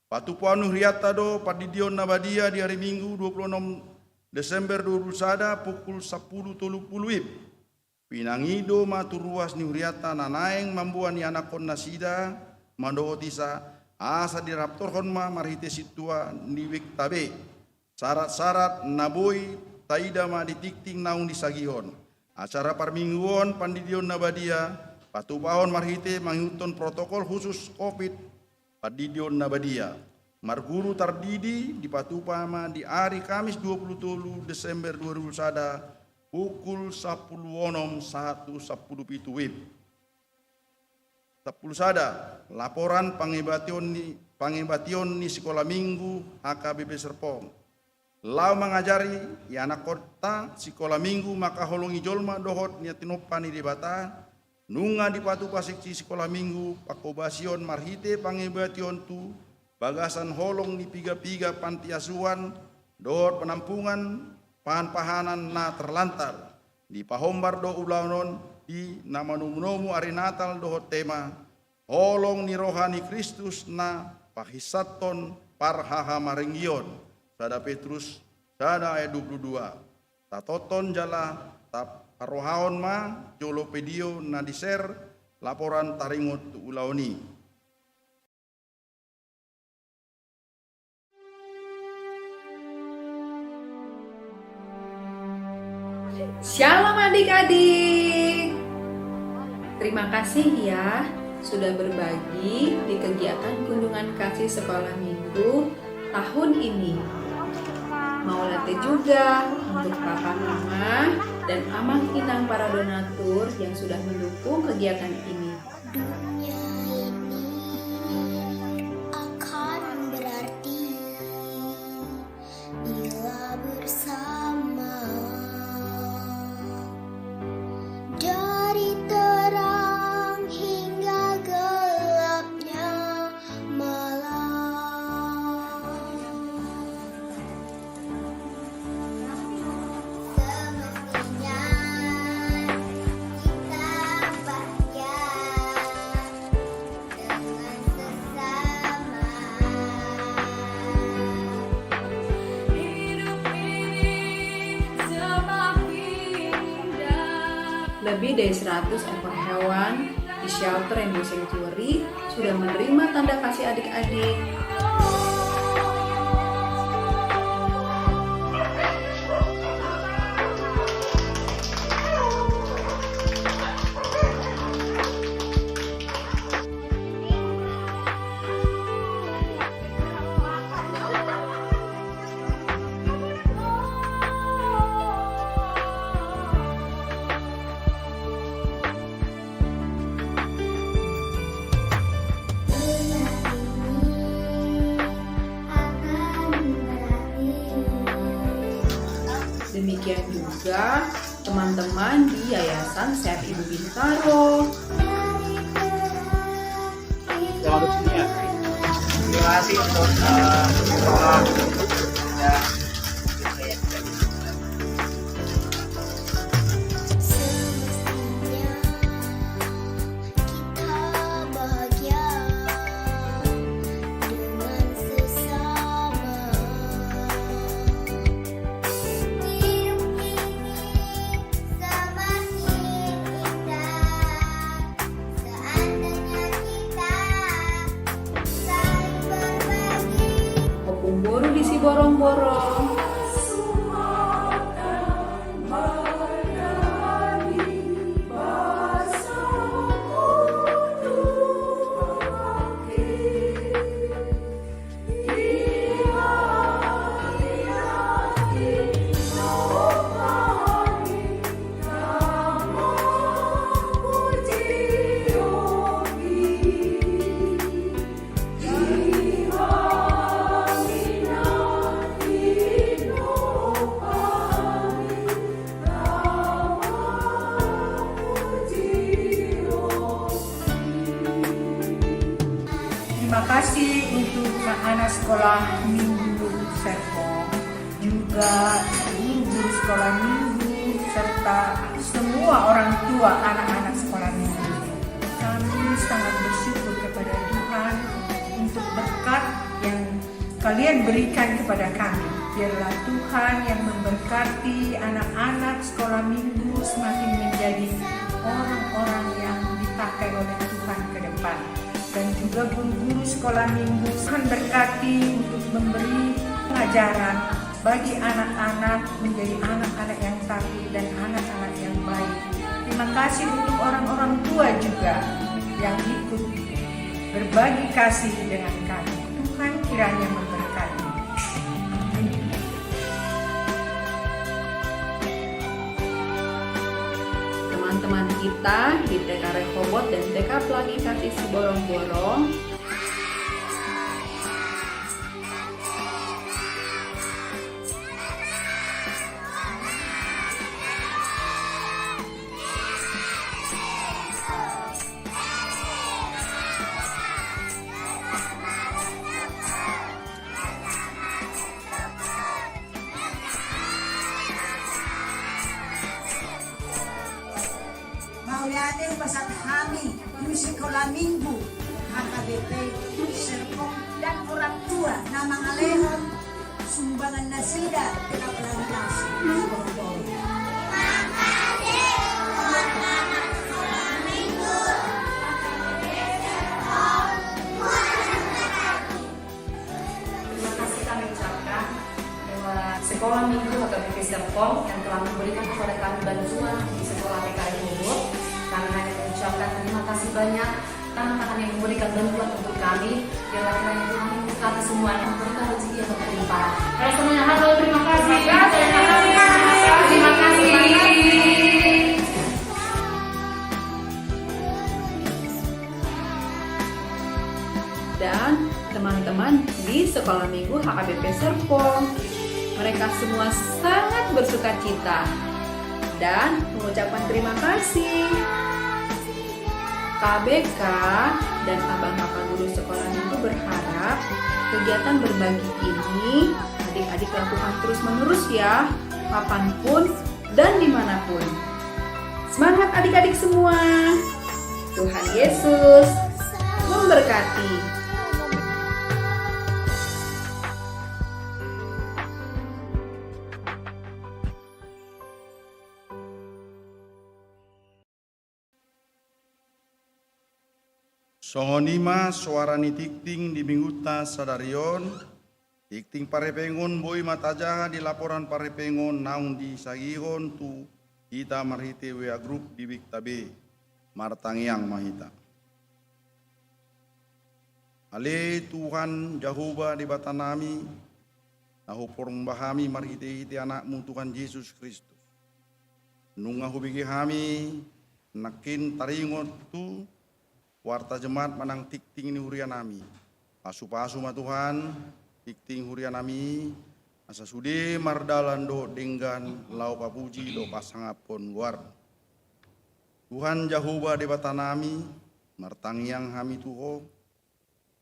Patupaon ni hurianta do pandidion na badia di ari Minggu dua puluh enam Desember dua ribu sada pukul sampulu tolu pulu W I B. Pinangido ma tu ruas ni hurianta na naeng mamboan ianakhonnasida mandohoti sa, asa diraptorhon ma marhite sintua ni Wikta B. Sarat-sarat na boi taida ma di tingting naung disagihon. Acara parmingguon pandidion na badia, patupahon marhite mangihuthon protokol khusus covid, pandidion na badia. Marguru tardidi dipatupa ma di ari Kamis dua puluh tolu Desember dua ribu sada, pukul sampulu onom sahat tu sampulu pitu W I B. Sampulu sada, laporan pangebation ni, pangebation ni sikola minggu H K B P Serpong. Laho mangajari ianakhonta sikola minggu mangkaholongi jolma dohot na tinompa ni Debata, nunga dipatupa seksi sikola minggu pangkobasion marhite pangebation tu bagasan holong ni piga-piga panti asuhan dohot panampungan pahan-pahanan na terlantar. Dipahombar do ulaon on di na manomu-nomu ari Natal dohot tema, Holong ni roha ni Kristus na pahinsathon parhahamaranggion. Sada Petrus sada ayat dua puluh dua. Tatonton jala Taparrohahon ma jolo video na di-share laporan taringot tu ulaon i. Shalom adik-adik. Terima kasih ya sudah berbagi di kegiatan kunjungan kasih sekolah minggu tahun ini. Maulate juga untuk papa mama dan amang inang para donatur yang sudah mendukung kegiatan ini. Dunia ini akan berarti bila bersama. Dari terang hingga gelapnya malam. Semestinya kita bahagia dengan sesama. Hidup ini semakin indah. Lebih dari seratus ekor hewan di shelter Rainbow Sanctuary sudah menerima tanda kasih adik-adik. Demikian juga teman-teman di Yayasan Sehat Ibu Bintaro. Terima kasih untuk, eh, sekolah. Ya. Semestinya kita bahagia dengan sesama. Hidup ini semakin indah seandainya kita saling berbagi. Ompung boru di Siborongborong. Terima kasih untuk anak-anak sekolah minggu Serpong, juga guru-guru sekolah minggu, serta semua orang tua anak-anak sekolah minggu. Kami sangat bersyukur kepada Tuhan untuk berkat yang kalian berikan kepada kami. Biarlah Tuhan yang memberkati anak-anak sekolah minggu semakin menjadi orang-orang yang dipakai oleh Tuhan ke depan. Dan juga guru-guru sekolah minggu, Tuhan berkati untuk memberi pengajaran bagi anak-anak menjadi anak-anak yang taat dan anak-anak yang baik. Terima kasih untuk orang-orang tua juga yang ikut berbagi kasih dengan kami. Tuhan kiranya memberkati. Teman-teman kita di T K Rehovot dan T K Pelangi Kasih Siborongborong. Mauliate hupasahat hami tu sikola minggu H K B P Serpong dan orang tua na mangalehon sumbangan nasida. Terima kasih. Pom yang telah memberikan kepada kami bantuan di sekolah P K R Ubud. Kami hanya mengucapkan terima kasih banyak teman-teman yang memberikan bantuan untuk kami. Biarlah kiranya Tuhan memberkati semuanya, memberikan rezeki yang berlimpah. Ayo semuanya, halo, terima kasih. Terima kasih. Terima kasih. Dan teman-teman di Sekolah Minggu H K B P Serpong. Mereka semua sangat bersukacita dan mengucapkan terima kasih. K B K dan abang kakak guru Sekolah Minggu berharap kegiatan berbagi ini adik-adik lakukan terus-menerus ya, kapanpun dan dimanapun. Semangat adik-adik semua. Tuhan Yesus memberkati. Songon i ma soara ni tingting di minggunta sadari on. Tingting parhepengon boi ma tajaha di laporan parhepengon naung disagihon tu hita marhite W A grup di Bikta B. Martangiang ma hita. Ale Tuhan Jahowa Debatanami, na huparomba hami marhite-hite Anakmu Tuhan Jesus Kristus. Nunga hubege hami nangkin taringot tu warta jemaat manang tingting ni hurianami. Pasu-pasu ma Tuhan tingting hurianami, asa sude mardalan dohot denggan laho papuji dohot pasangaphon goarMu. Tuhan Jahowa Debatanami, martangiang hami tu Ho,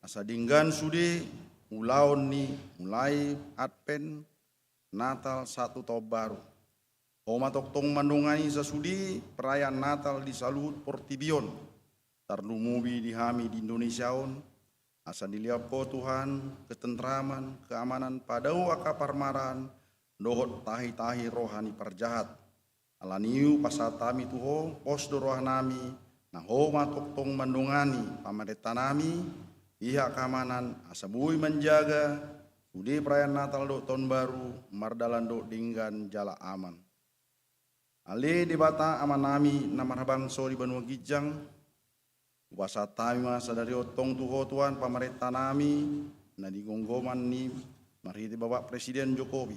asa denggan sude ulaon ni mulai Advent, Natal sahat tu taon baru. Ho ma tongtong mandongani asa sude perayaan Natal di saluhut portibi on, tarlumobi di hami di Indonesia on, asa dilehon Ho Tuhan ketentraman, keamanan, padao angka parmaraan dohot tahi-tahi roha ni parjahat. Alani i hupasahat hami tu Ho, pos do rohanami, na Ho ma tongtong mandongani pamarentanami, pihak keamanan, asa boi manjaga sude perayaan Natal dohot taon baru mardalan dohot denggan jala aman. Ale Debata Amanami na marhabangso di banua ginjang, hupasahat hami ma sadari on tong tu Ho Tuhan pamarentanami na di gomgoman ni marhite Bapak Presiden Jokowi.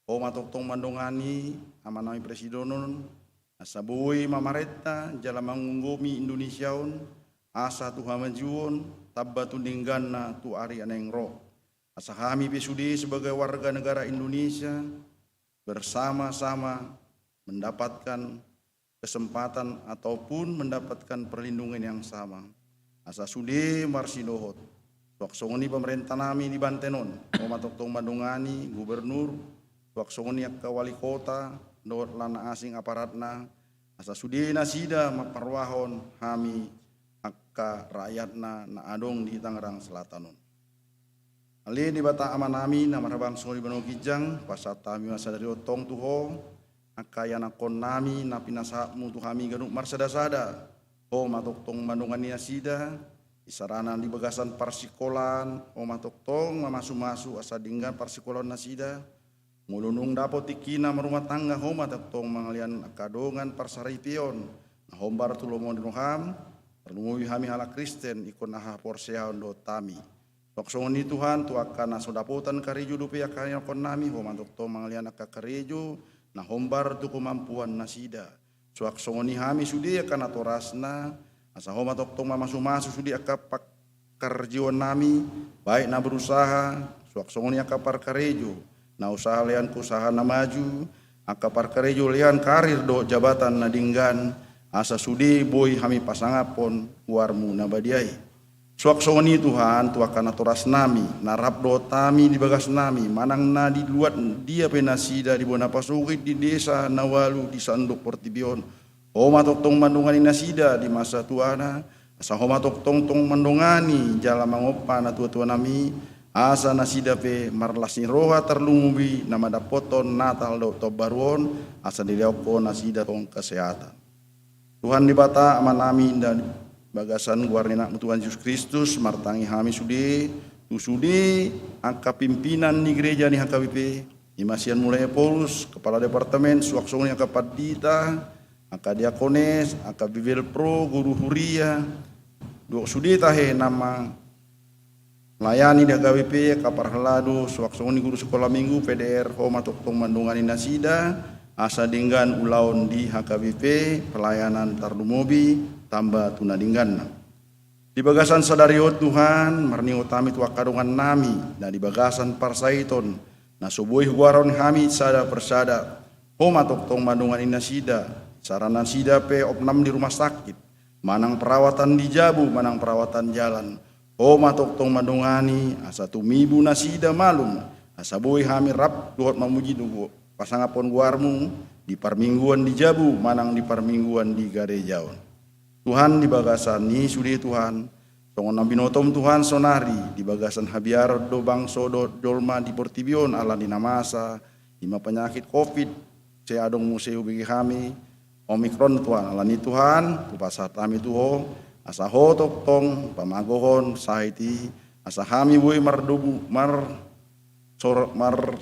Ho ma tongtong mandongani Amanami Presiden on, asa boi mamarenta jala manggomgomi Indonesia on, asa tu hamajuon tamba tu dengganna tu ari na naeng ro. Asa hami pe sude sebagai warga negara Indonesia bersama-sama mendapatkan kesempatan ataupun mendapatkan perlindungan yang sama. Asa sude marsidohot. Suang songon i pamarentanami di Banten on, Ho ma tongtong mandongani gubernur, suang songon i angka wali kota dohot na asing aparatna, asa sude nasida mamparrohahon hami angka rakyatna na adong di Tangerang Selatan on. Ale Debata Amanami na marhabangso di banua ginjang, hupasahat hami ma sadari on tong tu Ho angka ianakhonnami na pinasahatMu tu hami ganup marsada-sada. Ho ma tongtong mandongani nasida, isarana di bagasan parsingkolaan, Ho ma tongtong mamasu-masu asa denggan parsingkolaon nasida. Molo dung dapot tingkina marumah tangga, Ho ma tongtong mangalean angka dongan parsaripeon na hombar tu lomo ni rohaM, tarlumobi hami halak Kristen, ingkon haporseaon dohot hami. Suang songon i Tuhan, tu angka na so dapotan karejo dope angka ianakhonnami, Ho ma tongtong mangalean angka karejo na hombar tu kemampuan nasida. Suang songon i hami sude angka natorasna, asa Ho ma tongtong mamasu-masu sude angka pangkarejonnami, baik na berusaha, suang songon i angka parkarejo na usaha lean usaha na maju, angka parkarejo lean karir dohot jabatan na denggan, asa sude boi hami pasangaphon goarMu na badia i. Suang songon i Tuhan, tu angka natorasnami na rap dohot hami di bagasnami manang na di luat dia pe nasida, di bona pasogit, di desa na ualu, di saluhut portibi on, Ho ma tongtong mandongani nasida di masa tuana, asa Ho ma tongtong tong mandongani jala mangompa natua-tuanami, asa nasida pe marlas ni roha, tarlumobi na mandapothon Natal dohot taon baru on, asa dilehon Ho nasida tong kesehatan. Tuhan Debata Amanami, di bagasan goar ni AnakMu Tuhan Jesus Kristus, martangi hami sude, tu sude angka pimpinan ni gereja ni H K B P, I ma sian mulai Ephorus, kepala departemen, suang songon i angka pandita, angka diakones, angka bibelvrouw, guru huria, dohot sude tahe na ma- layani di H K B P, angka parhalado, suang songon i guru sikola minggu, P D R, Ho ma tongtong mandongani nasida, asa denggan ulaon di H K B P, pelayanan tarlumobi, tamba tu na dengganna. Di bagasan sadari on Tuhan, marningot hami tu angka dongannami, na di bagasan parsaiton, na so boi hugoarhon hami sada per sada, Ho ma tongtong mandongani nasida, sara nasida pe opnam di rumah sakit, manang perawatan di jabu, manang perawatan jalan, Ho ma tongtong mandongani, asa tumibu nasida malum, asa boi hami rap dohot mamuji dohot pasangaphon goarmu, di parmingguan di jabu, manang di parmingguan di gareja on. Tuhan, di bagasan ni sude Tuhan, songon na binotom Tuhan sonari, di bagasan habiaran do bangso dohot jolma di portibi on, ala ni na masa, i ma penyakit covid, sai adong muse hubege hami, Omikron Tuhan, ala ni Tuhan, hupasahat hami tu Ho, asa Ho tongtong, pamagohon, sahit i, asa hami boi mardobu, mar, sor, mar,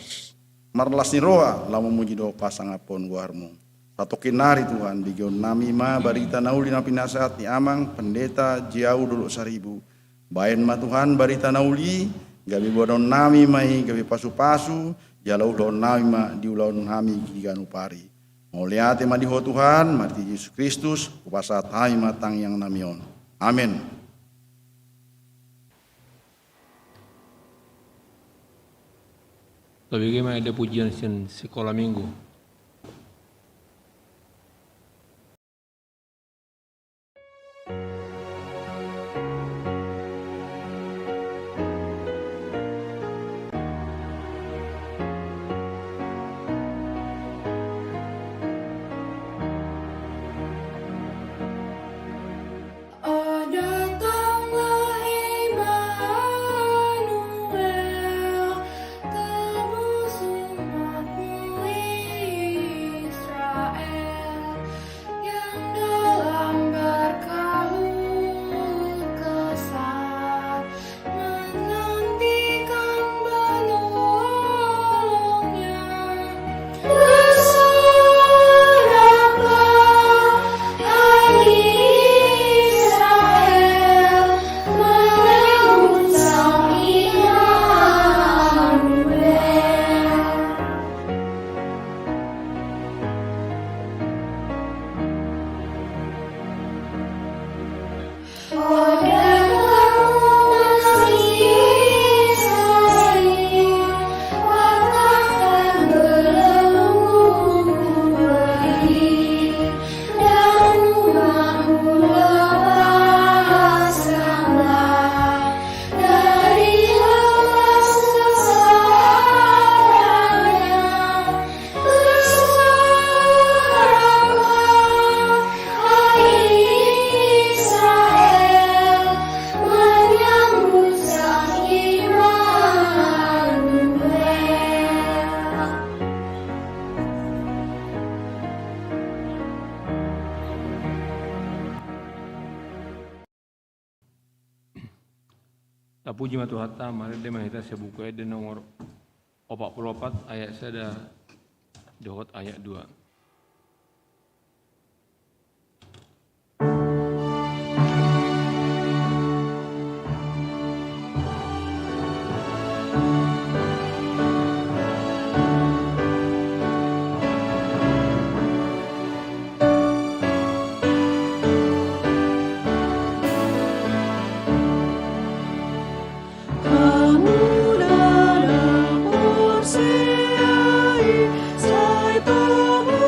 marlas ni roha, laho mamuji dohot pasangaphon goarmu. Satongkin nari Tuhan, begeonnami ma, barita na uli na pinasahat ni Amang, Pendeta, Jiau, Dolok Saribu. Baen ma Tuhan, barita na uli, gabe boanonnami ma i, gabe pasupasu, jala ulaonnami ma, di ulaon hami di ganup ari. Mauliate ma di Ho Tuhan, marhite Jesus Kristus, hupasahat hami ma tangiangnami on. Amen. Tabege ma ende pujian sian sikola minggu. O datanglah Immanuel, tebus umat-Mu Israel, yang dalam berkeluh kesah menantikan penolongnya. Bersoraklah, hai Israel, menyambut Sang Immanuel. Bersoraklah, hai Israel, menyambut Sang Immanuel. Tapuji ma Tuhanta, marende ma hita sian Buku Ende nomor opat pulu opat, ayat sada dohot ayat dua. Hamu na porsea i, sai tomo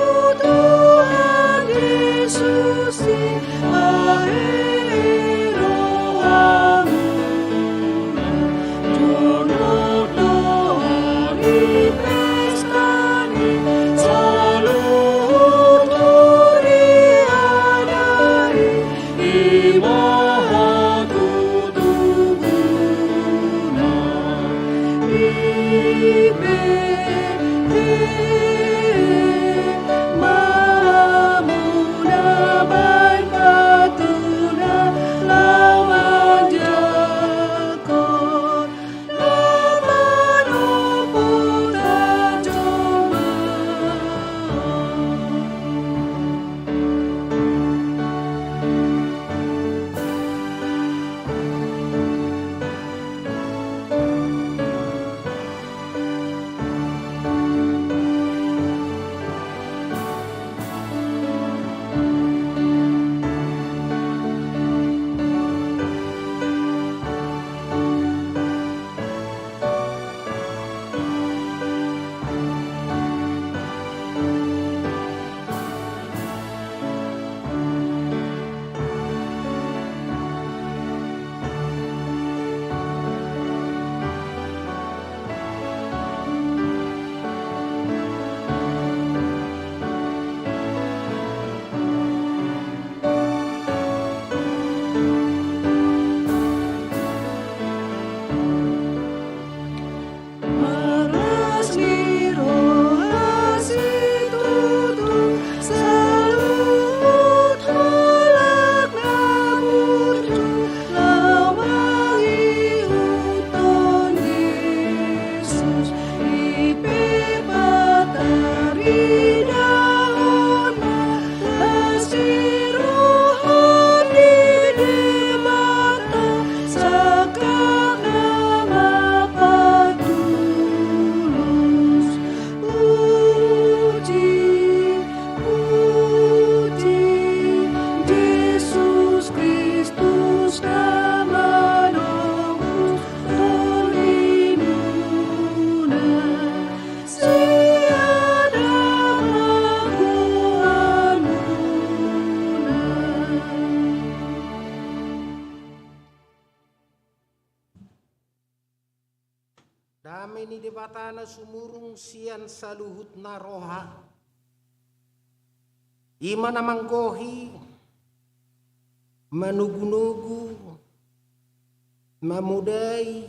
Debata na sumurung sian saluhutna roha, i ma na manggohi, manogunogu, mamodai,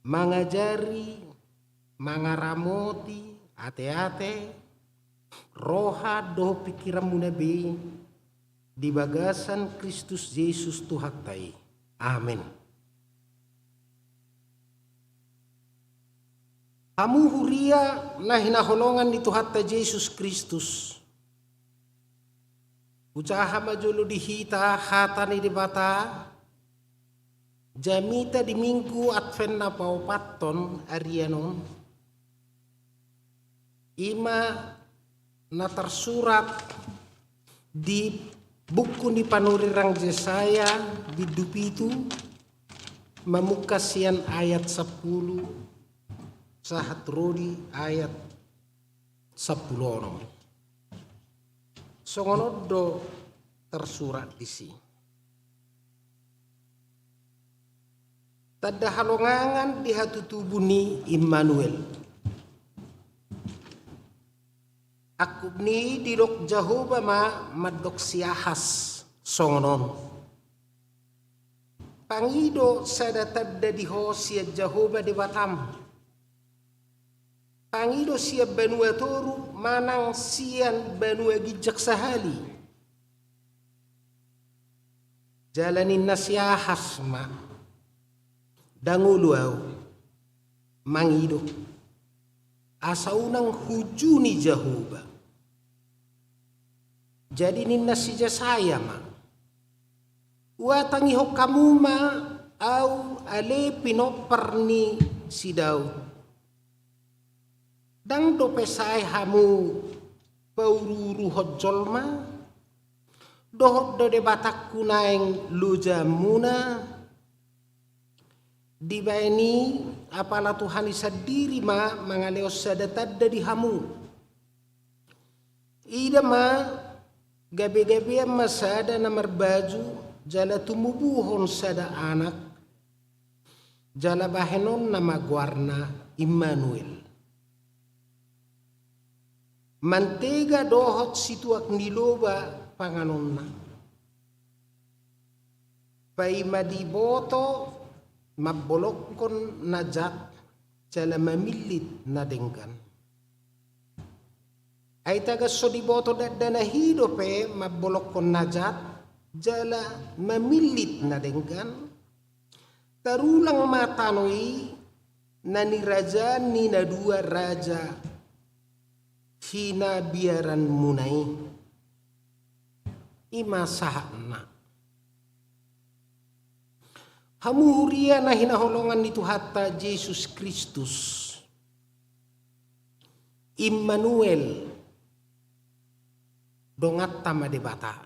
mangajari, mangaramoti ateate, roha dohot pingkiranmuna be di bagasan Kristus Jesus Tuhanta i. Amen. Hamu huria na hinaholongan ni Tuhanta Jesus Kristus, hujaha ma jolo di hita hata ni Debata, jamita di Minggu Advent na paopathon arian on, i ma na tarsurat di buku ni panurirang Jesaya bindu pitu, mamungka sian ayat sampulu sahat ro di ayat sampulu onom. Songon on do tarsurat disi. Tanda halongangan di hatutubu ni Immanuel. Angkup ni i didok Jahowa ma mandok si Ahas songon on: Pangido sada tanda di ho sian Jahowa Debatam. Pangido sian banua toru manang sian banua ginjang sahali. Jala ninna si Ahas ma: Ndang olo ahu mangido, asa unang hujuni Jahowa. Jadi ninna si Jesaya ma: Huhatangihon hamu ma ahu ale pinompar ni si Daud. Ndang dope sae hamu pauruuruhon jolma? Dohot do Debatangku naeng lojaanmuna? Dibaen i, apala Tuhan i sandiri ma mangalehon sada tanda di hamu. Ida ma, gabegabean ma sada na marbaju, jala tumubuhon sada anak, jala bahenonna ma goarna Immanuel. Mantega dohot situak ni loba panganonna. Paima diboto mambolongkon na jat jala mamillit na denggan. Ai tagan so diboto dakdanak i dope mambolongkon na jat jala mamillit na denggan, tarulang ma tano i na nirajaan ni na dua raja hinabiaranmuna i. I ma sahatna. Hamu huria na hinaholongan ni Tuhanta Jesus Kristus, Immanuel, donganta ma Debata.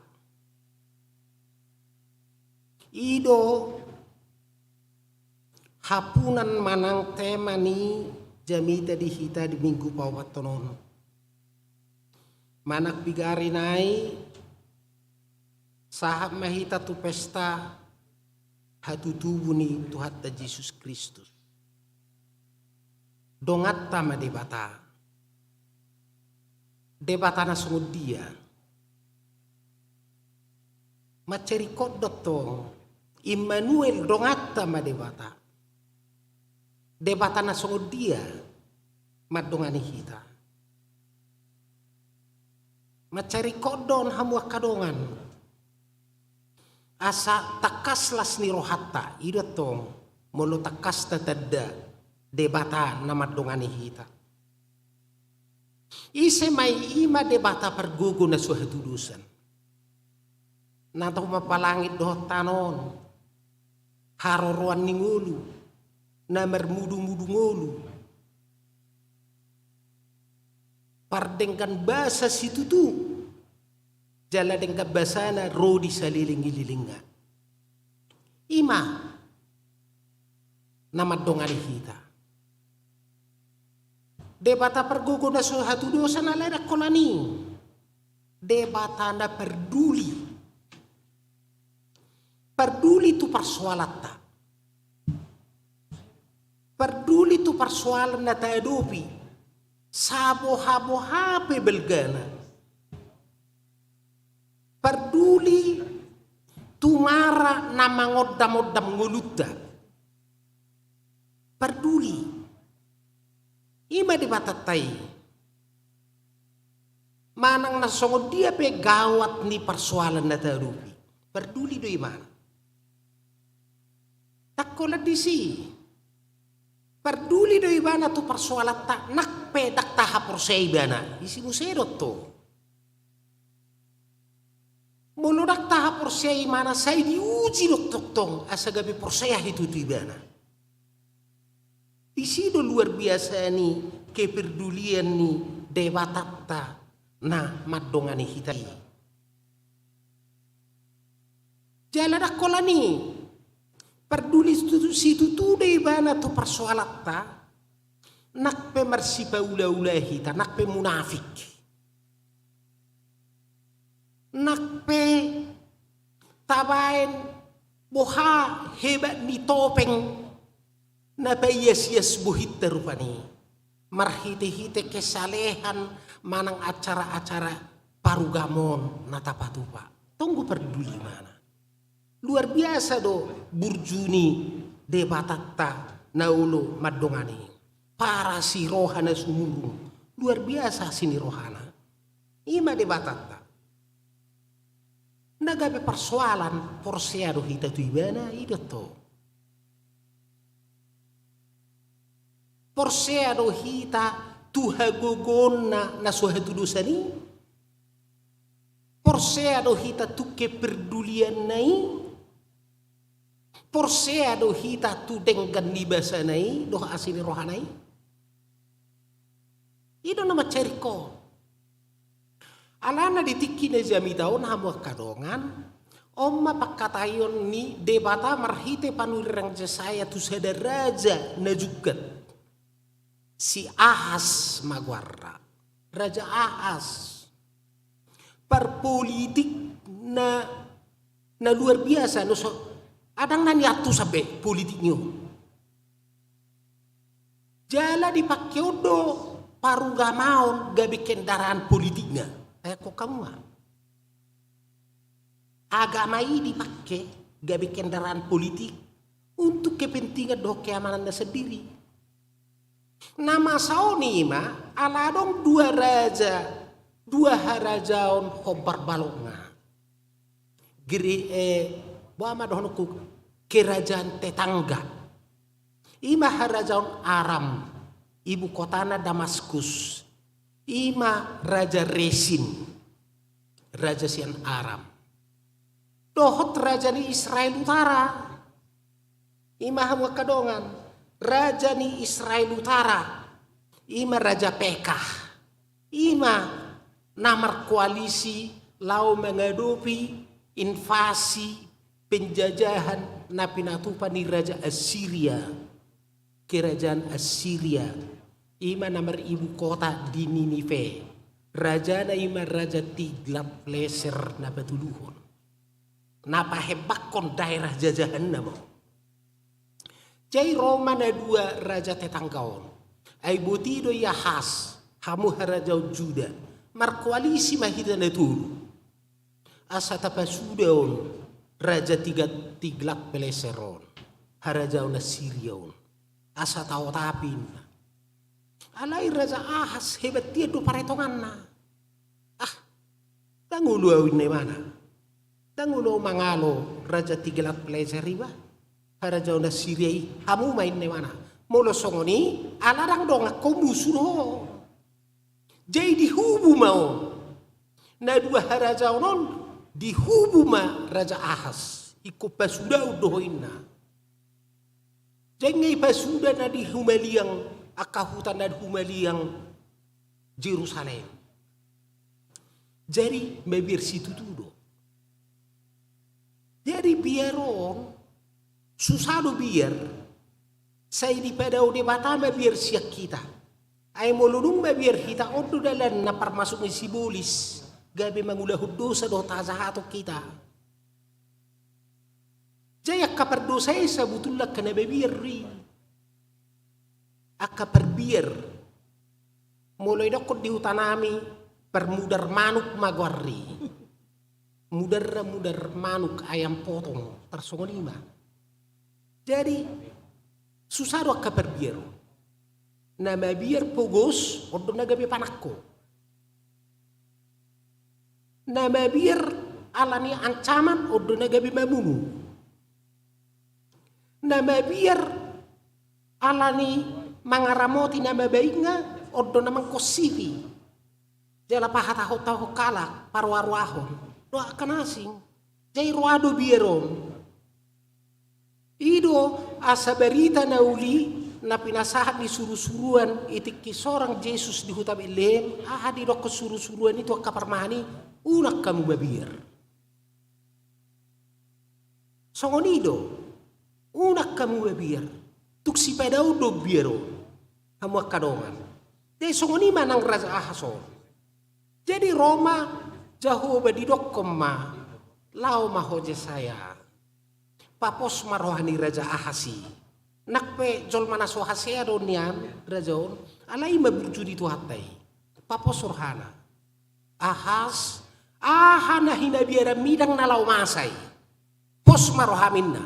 I do hapunan manang tema ni jamita di hita di Minggu paopathon on. Manang piga ari nai, sahat ma hita tu pesta hatutubu ni Tuhanta Jesus Kristus. Donganta ma Debata. Debata na songon dia? Mansai ringkot do tong, Immanuel, donganta ma Debata. Debata na songon dia mandongani hita? Mansai ringkot do on, hamu angka dongan, asa tangkas las ni rohanta. I do tong, molo tangkas tatanda Debata na mandongani hita. Ise ma i? I ma Debata pargogo na so hatudosan, na tau mampalangit dohot tano on, haroroan ni ngolu, na marmudumudu ngolu, pardenggan basa situtu, jala denggan basana ro di saleleng ni lelengna. I ma na mandongani hita. Debata pargogo na so hatudosan, alai ndang holan i. Debata na parduli. Parduli tu parsoalanta. Parduli tu parsoalan na tahadopi, saboha-boha pe balgana. Parduli tu mara na mangondam-ondam ngolunta. Parduli. I ma Debatanta i. Manang na songon dia pe gawat ni parsoalan na tahadopi, parduli do ibana. Ndang holan disi. Parduli do ibana tu parsoalanta, nang pe ndang tahaporseai ibana. Disi muse do tong. Molo ndang tahaporseai ibana, sai diuji do tongtong asa gabe porsea hita tu ibana. Disi do luar biasa ni keperdulian ni Debatanta na mandongani hita i. Jala ndang holan i, parduli situ-, situtu do ibana tu parsoalanta, nang pe marsipaula-ula hita, nang pe munafik. Nang pe tabaen boha hebat ni topeng na paias-ias bohinta rupani, marhite-hite kesalehan manang acara-acara parugamoon na tapatupa. Tong do parduli ibana. Luar biasa do burju ni Debatanta na olo mandongani. Parasi roha na sumurung. Luar biasa asi ni rohana. I ma Debatanta. Na gabe parsoalan, porsea do hita tu ibana, i do tong. Porsea do hita tu hagogoonna na so hatudosan i? Porsea do hita tu keperdulianna i? Porsea do hita tu denggan ni basana i dohot asi ni rohana i? I do na mansai ringkot. Alana di tingki na jamita on, hamu angka dongan, on ma pangkataion ni Debata marhite panurirang Jesaya tu sada raja na jungkat. Si Ahas ma goarna. Raja Ahas. Parpolitik na, na luar biasa, na so, ndang na niantusan be politik ni on. Jala dipake on do parugamaon gabe kendaraan politikna. Taekkon hamu ma. Agama i dipake gabe kendaraan politik untuk kepentingan dohot keamananna sandiri. Na masa on i ma, ala adong dua raja, dua harajaon hombar balokna. Geri-, eh, boha ma dohononku, kerajaan tetangga. I ma harajaon Aram, ibu kotana Damaskus. I ma Raja Resin, raja sian Aram. Dohot raja ni Israel Utara. I ma hamu angka dongan, raja ni Israel Utara. I ma Raja Pekah. I ma na markoalisi laho mangadopi invasi penjajahan na pinatupa ni Raja Assiria. Kerajaan Assiria, i ma na maribukota di Ninive. Rajana i ma Raja Tiglatpileser na patoluhon. Na pahembanghon daerah jajahanna ma on. Jadi ro ma na dua raja tetangga on. Ai boti do i Ahas, hamu harajaon Juda. Markoalisi ma hita na tolu. Asa tapasuda on Raja Tiga-, Tiglatpileser on, harajaon Assiria on. Asa taotapi inna. Alai Raja Ahas hebat hian do paretonganna. Ah, ndang olo au inna ibana. Ndang olo au mangalo Raja Tiglatpileser iba, harajaon Assiria i, hamu ma inna ibana. Molo songon i, ala ndang dongan ho musu do ho. Jadi dihubu ma on. Na dua harajaon on dihubu ma Raja Ahas. Ingkon pasudaon do ho inna. Jadi nga ipasuda na di humaliang, angka huta na di humaliang Jerusalem. Jadi mabiar situtu do. Jadi biar on, susa do biar, sai dipadao Debata mabiar sian hita. Ai molo dung mabiar hita, on do dalan na parmasuk ni sibolis, gabe mangulahon dosa dohot hajahaton hita. Jadi angka pardosa i sabutulna angka na mabiar do i. angka parbiar. Molo idokkon di hutanami, parmudar manuk ma goarna i. Mudarna mudar manuk, ayam potong, tarsongon i ma. Jadi, susa do angka parbiar on. Na mabiar pogos, on do na gabe panangko. Na mabiar alani ancaman, on do na gabe mamunu. Na mabiar alani mangaramoti na mabainga, on do na mangkosiri. Jala pahatahon-tahon halak, paroa-roahon. Dohot angka na asing. Jadi roa do biar on. I do asa barita na uli na pinasahat ni suru-suruan i tingki sorang Jesus di huta Betlehem, aha didokkon suru-suruan i tu angka parmahan i, unang hamu mabiar. Songon i do, unang hamu mabiar. Tung sipadaon do biar on, hamu angka dongan. Jadi songon i ma nang Raja Ahas on. Jadi ro ma Jahowa, didokkon ma, laho ma ho Jesaya. Papos ma roha ni Raja Ahas i. Nang pe jolma na so hasea do nian raja on, alai i ma burju ni Tuhanta i. Papos rohana. Ahas, aha na hinabiaranmi, ndang na laho masa i. Pos ma roham, ninna.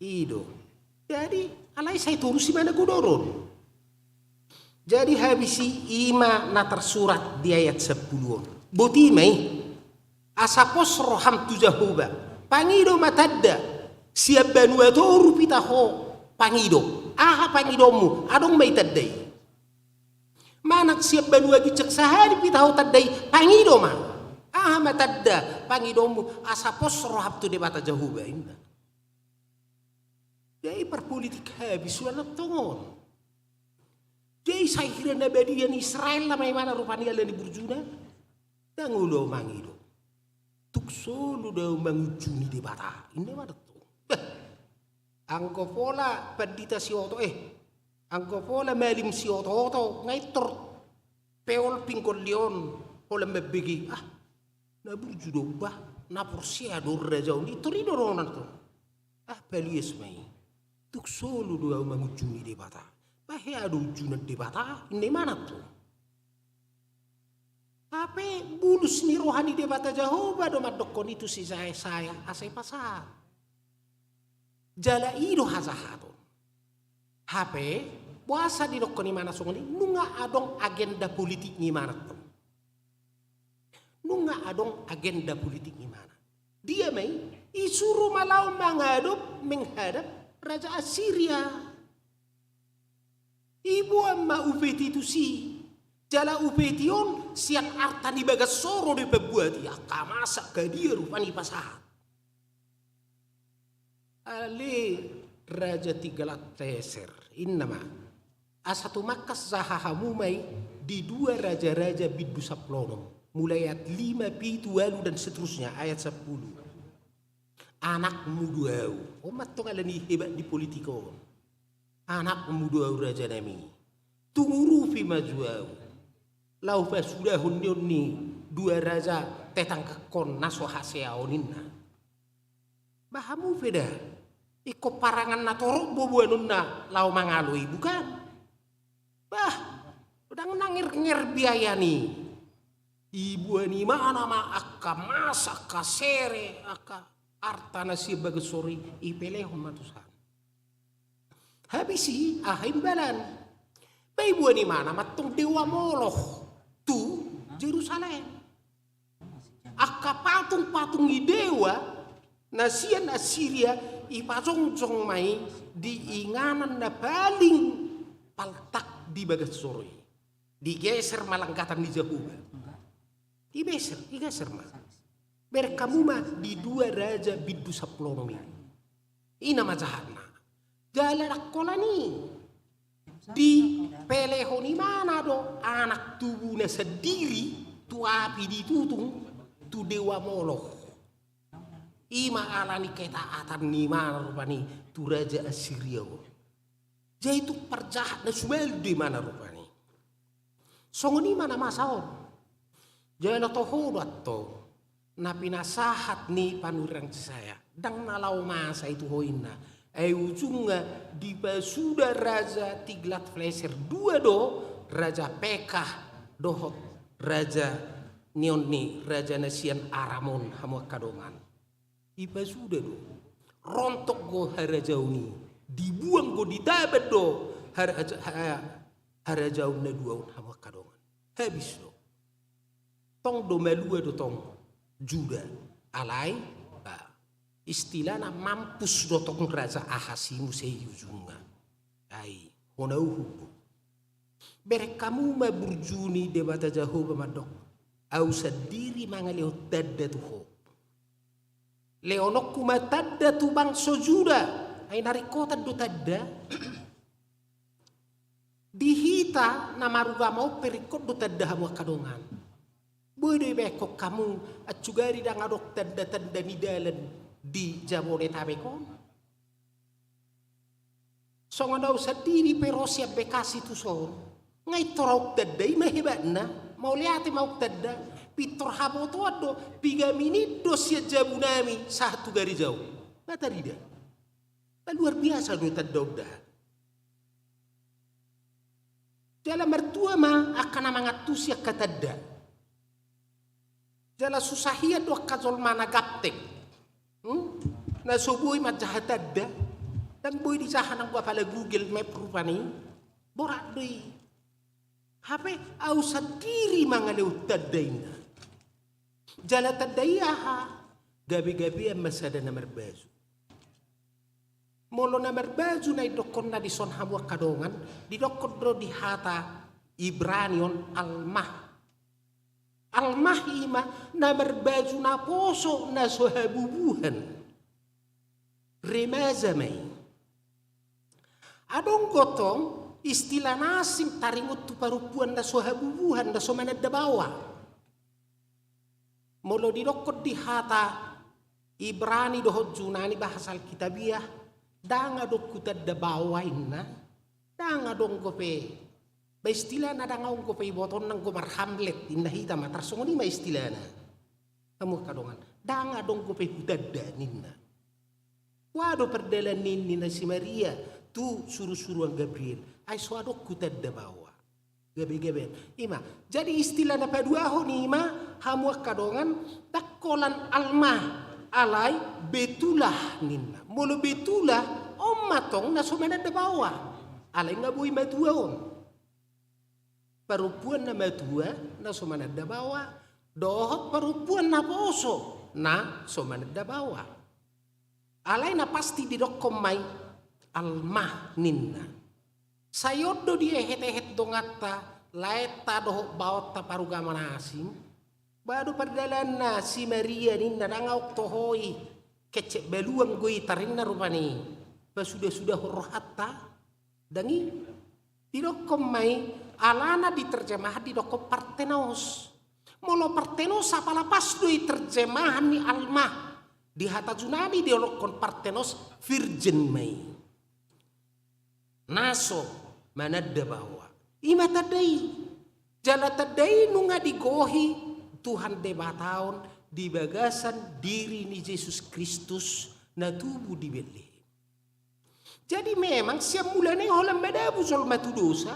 I do. Jadi, alai sai torus i ma na godang on. Jadi habis i, i ma na tarsurat di ayat sampulu on. Boti ma i. Asa pos roham tu Jahowa. Pangido ma tanda. Sian banua toru pita ho pangido. Aha pangidomu? Adong ma i tanda i. Manang sian banua ginjang sahali pita ho tanda i, pangido ma. Aha ma tanda pangidomu? Asa pos roham tu Debata Jahowa, ninna. Jadi parpolitik habis, sudah tongon. Jadi sahira na badia ni Israel nama imana rupani ala ni burjuna. Ndang olo mangido. Tung solu do au mangunjuni Debata, ninna imana tu. Bah. Anggo pola pandita sioto, eh, anggo pola malim sioto-oto, nga intor peol pinggol ni on, pola mambege. Ah, na burju do bah, na porsea do raja on, intor i do dohonon tu. Ah, palias ma i. Tung solu do au mangunjuni Debata. Bah, hea do unjunan Debata, ninna imana tu. Hape bulus ni roha ni Debata Jahowa do mandokkon i tu si Jesaya, asa ipasahat. Jala i do hajahaton. Hape, boasa didokkon imana songon i, nunga adong agenda politik ni imana tu. Nunga adong agenda politik ni imana. Dia ma i, isuru ma laho mangadop, menghadap Raja Asiria. Iboan ma upeti tusi. Jala upeti on sian arta ni bagas soro do ipambuat i, angka masa, angka dia rupani pasahat. Ale Raja Tiglath-Pileser, ninna ma. Asa tumangkas jaha hamu ma i di dua Raja-raja bindu sampulu onom. Mulai ayat lima, pitu, ualu, dan seterusnya, ayat sampulu. Anakmu do au. On ma antong ala ni hebat ni politik on. Anakmu do au rajanami. Tung urupi ma jo au. Laho pasudahon ni on ni dua raja tetanggangkon na so hasea on, ninna. Bah, hamu pe da. Ingkon parangan na torop boanonna laho mangalo i, bukan? Bah, ndang na nger-nger biayana i. Iboan imana ma angka masa, angka sere, angka arta na sian bagas soro i, ipelehon ma tu sana. Habis i, aha imbalan? Bah, iboan imana ma antong dewa Moloch tu Jerusalem. Angka patung-patung ni dewa na sian Asiria ipajongjong ma i di inganan na paling paltak di bagas soro i. Digeser ma langgatan ni Jahowa. Igeser, igeser ma. Bereng hamu ma di dua Raja bindu sampulu onom i. I nama jahatna. Jala ndang holan i. Dipelehon imana do anak tubuna sandiri tu api ditutung tu dewa Moloch. I ma ala ni ketaatan ni imana rupani tu raja Asiria on. Jadi tung parjahat na sumal do imana rupani. Songon i ma na masa on. Jala toho do antong na pinasahat ni panurirang Jesaya. Ndang na laho masa i tu ho, ninna. Ai ujungna dipasuda raja Tiglatpileser dua do, raja Pekah dohot raja nion ni raja na sian Aram on, hamu angka dongan. Dipasuda do. Rontok do harajaon i. Dibuang do, ditaban do haraja-, ha-, harajaon na dua on, hamu angka dongan. Habis do. Tong do malua do tong Juda. Alai, ba, istilahna mampus do tong raja Ahas i muse i ujungna. Ai, hona uhum do. Bereng hamu ma burju ni Debata Jahowa mandok: Ahu sandiri mangalehon tanda tu ho. Lehononku ma tanda tu bangso Juda. Ai na ringkotan do tanda. Di hita na marugama on pe ringkot do tanda, hamu angka dongan. Boi do ibahenkon hamu, ansugari ndang adong tanda-tanda ni dalan di Jabodetabek on. Songon ahu sandiri pe ro sian Bekasi tuson, nga pintor ahu tanda, i ma hebatna. Mauliate ma ahu tanda. Pintor habotoan do, piga minit do sian jabu nami sahat tu gareja on. Nga tarida. Nga luar biasa do tanda on da. Jala martua ma angka na mangantusi angka tanda. Jala susah hian do angka jolma na gaptek. Hmm? Na so boi manjaha tanda. Ndang boi dijaha nanggo apala Google Map rupani. Borat do i. Hape ahu sandiri mangalehon tanda, inna. Jala tanda i aha? Gabe-gabean ma sada na marbaju. Molo na marbaju na idokkonna dison, hamu angka dongan, didokkon do di hata Ibrani on almah. Almah i ma na marbaju na poso, na so habubuhan. Remaja ma i. Adong do tong istilah na asing taringot tu parompuan na so habubuhan, na so mananda baoa. Molo didokkon di hata Ibrani dohot Junani, bahasa Alkitabiah, ndang adong hutanda baoa, inna. Ndang adong dope. Ba istilahna ndang adong dope ibotoon, nanggo marhamlet, inna hita ma, tarsongon i ma istilahna. Hamu angka dongan, ndang adong dope hutanda, ninna. Ua do pardalan ni, ninna si Maria tu surusuruan Gabriel. Ai so adong hutanda baoa. Gabe-gabean. I ma. Jadi istilah na paduahon i ma, hamu angka dongan, ndang holan almah, alai betulah, ninna. Molo betulah, on ma tong na so mananda baoa. Alai nga boi matua on. Parompuan na matua, na so mananda baoa, dohot parompuan na poso, na so mananda baoa. Alai na pasti didokkon ma i almah, ninna. Sai on do diehet-ehet donganta, laenta dohot baonta parugama na asing. Ba do pardalanna si Maria, ninna, ndang ahu toho i, kecek baluang do i, tarinna rupani. Pasuda-sudahon rohanta. Ndang i. Didokkon ma i, alana di terjemahan didokkon partenos. Molo partenos, apala pas do i terjemahan ni almah. Di hata Junani didokkon partenos, virgin ma i. Na so mananda baoa. I ma tanda i. Jala tanda i nunga digohi Tuhan Debata on di bagasan diri ni Jesus Kristus na tubu di Betlehem. Jadi memang sian mulana i holan madabu jolma tu dosa,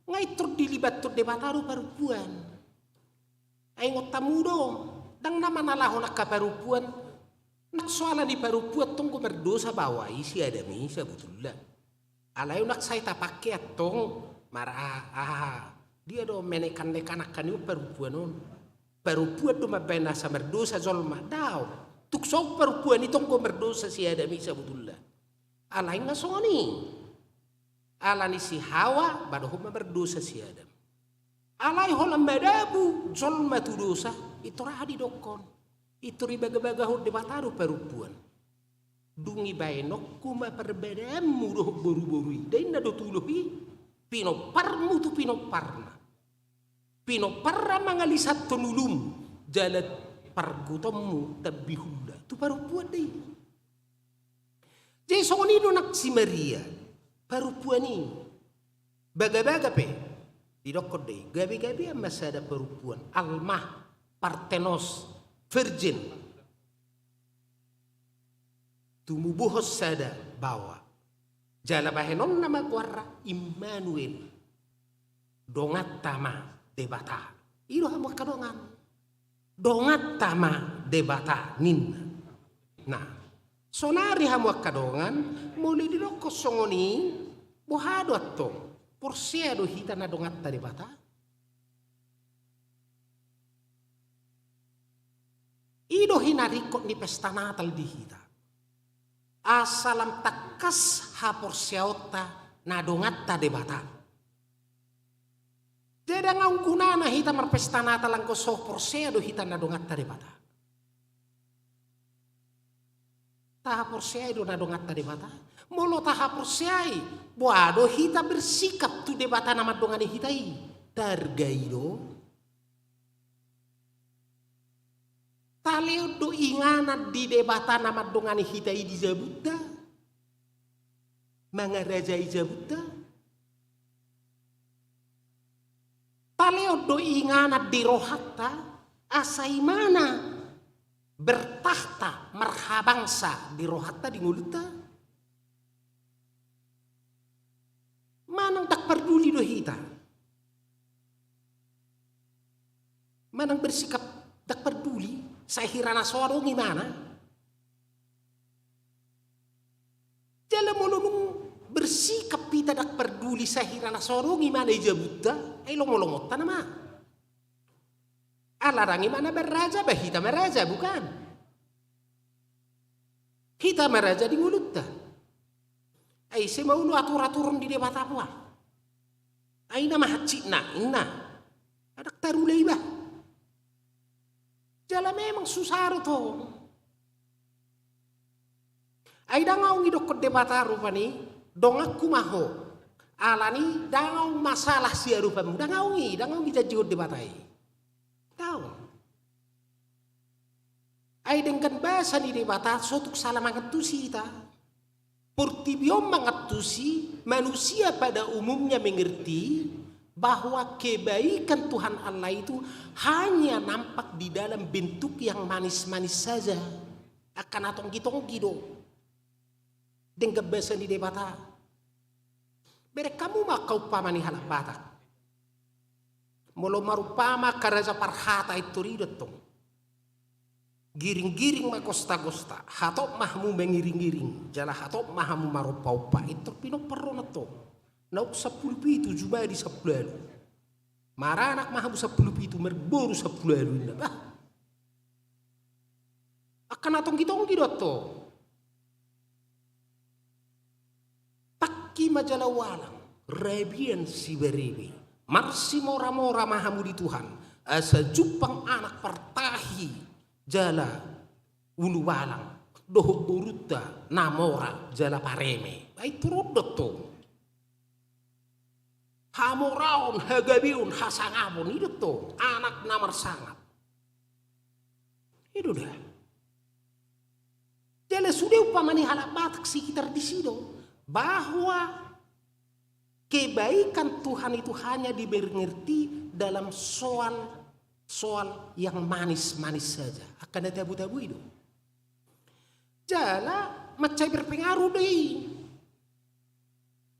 nga pintor dilibathon Debata do parompuan. Ai ingot hamu do, ndang na mangalehon angka parompuan, ndang so ala ni parompuan tong do mardosa baoa i si Adam i sabotulna. Alai unang sai tapangke antong mar-, aha, dia do menekan-nekan angka ni on parompuan on. Parompuan do mambaen asa mardosa jolma, daong. Tung so parompuan i tong do mardosa si Adam i sabotulna. Alai nga songon i. Ala ni si Hawa, ba dohot ma mardosa si Adam. Alai holan madabu jolma tu dosa, pintor aha didokkon? Pintor ibagabagahon Debata do parompuan. Dung i baenonku ma parbadaanmu dohot boruboru i. Nda inna do tu ulo i? Pinomparmu tu pinomparna. Pinomparna mangalisathon ulum, jala pargutonmu tambihumna. Tu parompuan do i. Jadi songon i do nang si Maria, parompuan i. Bagabaga pe, didokkon do i, gabegabean ma sada parompuan, almah, partenos, virgin. Tumubuhon sada baoa. Jala bahenonna ma goarna Immanuel. Donganta ma Debata. I do hamu angka dongan. Donganta ma Debata ninna. Nah, saonari hamu angka dongan, molo didokkon songon i, boha do antong? Porsea do hita na donganta Debata? I do hinaringkot ni pesta Natal di hita. Asa lam tangkas haporseaonta na donganta Debata. Jadi ndang adong gunana hita marpesta Natal anggo so porsea do hita na donganta Debata. Tahaporseai do na donganta Debata. Molo tahaporseai, boha do hita bersikap tu Debata na mandongani hita i? Targa i do. Talehon do inganan di Debata na mandongani hita i di jabunta? Mangarajai jabunta? Talehon do inganan di rohanta, asa imana bertakhta marhabangsa di rohanta, di ngolunta? Manang ndang parduli do hita? Manang bersikap ndang parduli, sahira na so adong imana? Jala molo nunga bersikap hita ndang parduli sahira na so adong imana i jabunta, ai longolongonta nama. Ala ndang imana marraja, ba hita marraja, bukan? Hita marraja di ngolunta. Ai ise ma olo aturaturon di Debata, boha? Ai na ma hansit na, inna. Ndang tarula iba. Jala memang susa do tong. Ai ndang adong idokkon Debata rupani, donganku ma ho. Alani ndang adong masalah siadopanmu, ndang adong i, ndang adong dijanjihon Debata i. Ndang adong. Ai denggan basa ni Debata, so tung sala mangantusi hita. Portibi on mangantusi, manusia pada umumnya mengerti bahwa kebaikan Tuhan Allah itu hanya nampak di dalam bentuk yang manis-manis saja. Angka na tonggi-tonggi do. Denggan basa ni Debata. Bereng hamu ma angka umpama ni halak Batak. Molo marumpama angka raja parhata i, tor i do tong. Giring-giring ma gosta-gosta, hatop ma hamu mangiring-iring, jala hatop ma hamu marompa-ompa, i tor pinompar do na tong. Naung sampulu pitu jumadi sampulu ualu. Maranak ma hamu sampulu pitu, marboru sampulu ualu, inna. Bah. Angka na tonggi-tonggi do tong. Tangki ma jala ualang, rabian sibarebe. Marsimora-mora ma hamu di Tuhan, asa jumpang anak partahi jala ulubalang, dohot borunta na mora jala pareme. Ai turun do tong. Hamoraon, hagabeon, hasangapon, i do tong, anak na marsangap. I do da. Jala sude umpama ni halak Batak sekitar disi do, bahwa kebaikan Tuhan itu hanya dimengerti dalam soal, soal yang manis-manis saja. Angka na tabo-tabo i do. Jala mansai berpengaruh do i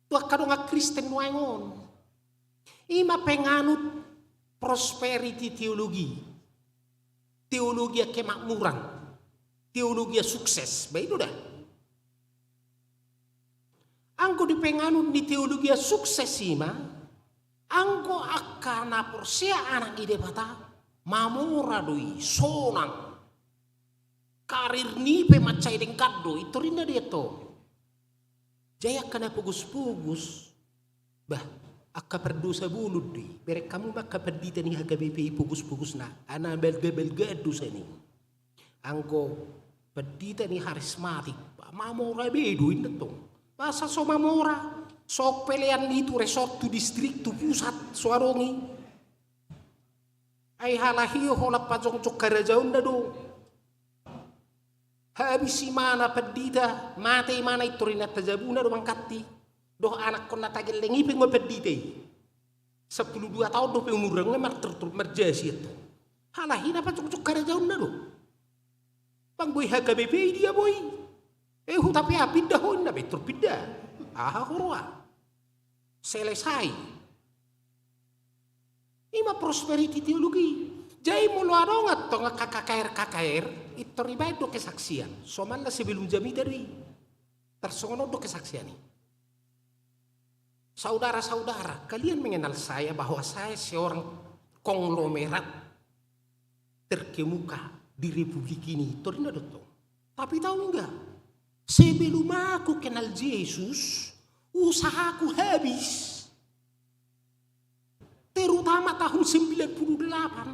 tu angka dongan Kristen nuaeng on. I ma penganut prosperity theology. Teologia kemakmuran. Teologia sukses. Ba i do da. Anggo di penganut ni teologia sukses i ma, anggo angka na porsea anak ni Debata, mamora do i, sonang. Karir ni i pe mansai denggan do, i tor inna dia tong. Jadi angka na pogos-pogos, bah, angka pardosa bolon do i. Bereng hamu ma angka pandita ni H K B P I pogos-pogosna, a na balga-balga dosa ni. Anggo pandita ni harismatik, bah, mamora be do inna tong. Masa so mamora, so pelean ni tu resort, tu distrik, tu pusat, so adong i. Ai halak i holan pajongjong harajaonna do. Habis imana pandita, mate imana, i tor inanta jabuna do mangkatti. Dohot anakkonna tagelleng i pe nunga pandita i. Sampulu dua taon dope umurna, nunga martortor marjasi antong. Halak i na pajongjong harajaonna do. Bang boi H K B P I dia boi. Eh, huta P A pinda ho inna, ba i tor pinda. Aha huroha? Selesai. Ima prosperity theology. Jadi molo adong antong angka K K R, K K R, pintor dibaen do kesaksian. Somalna sebelum jamita do i. Tarsongon on do kesaksian i. Saudara-saudara, kalian mengenal saya bahwa saya seorang konglomerat terkemuka di Republik ini, torina do tong. Tapi tahu nggak? Sebelum aku kenal Yesus, usahaku habis. Terutama tahun sembilan puluh delapan.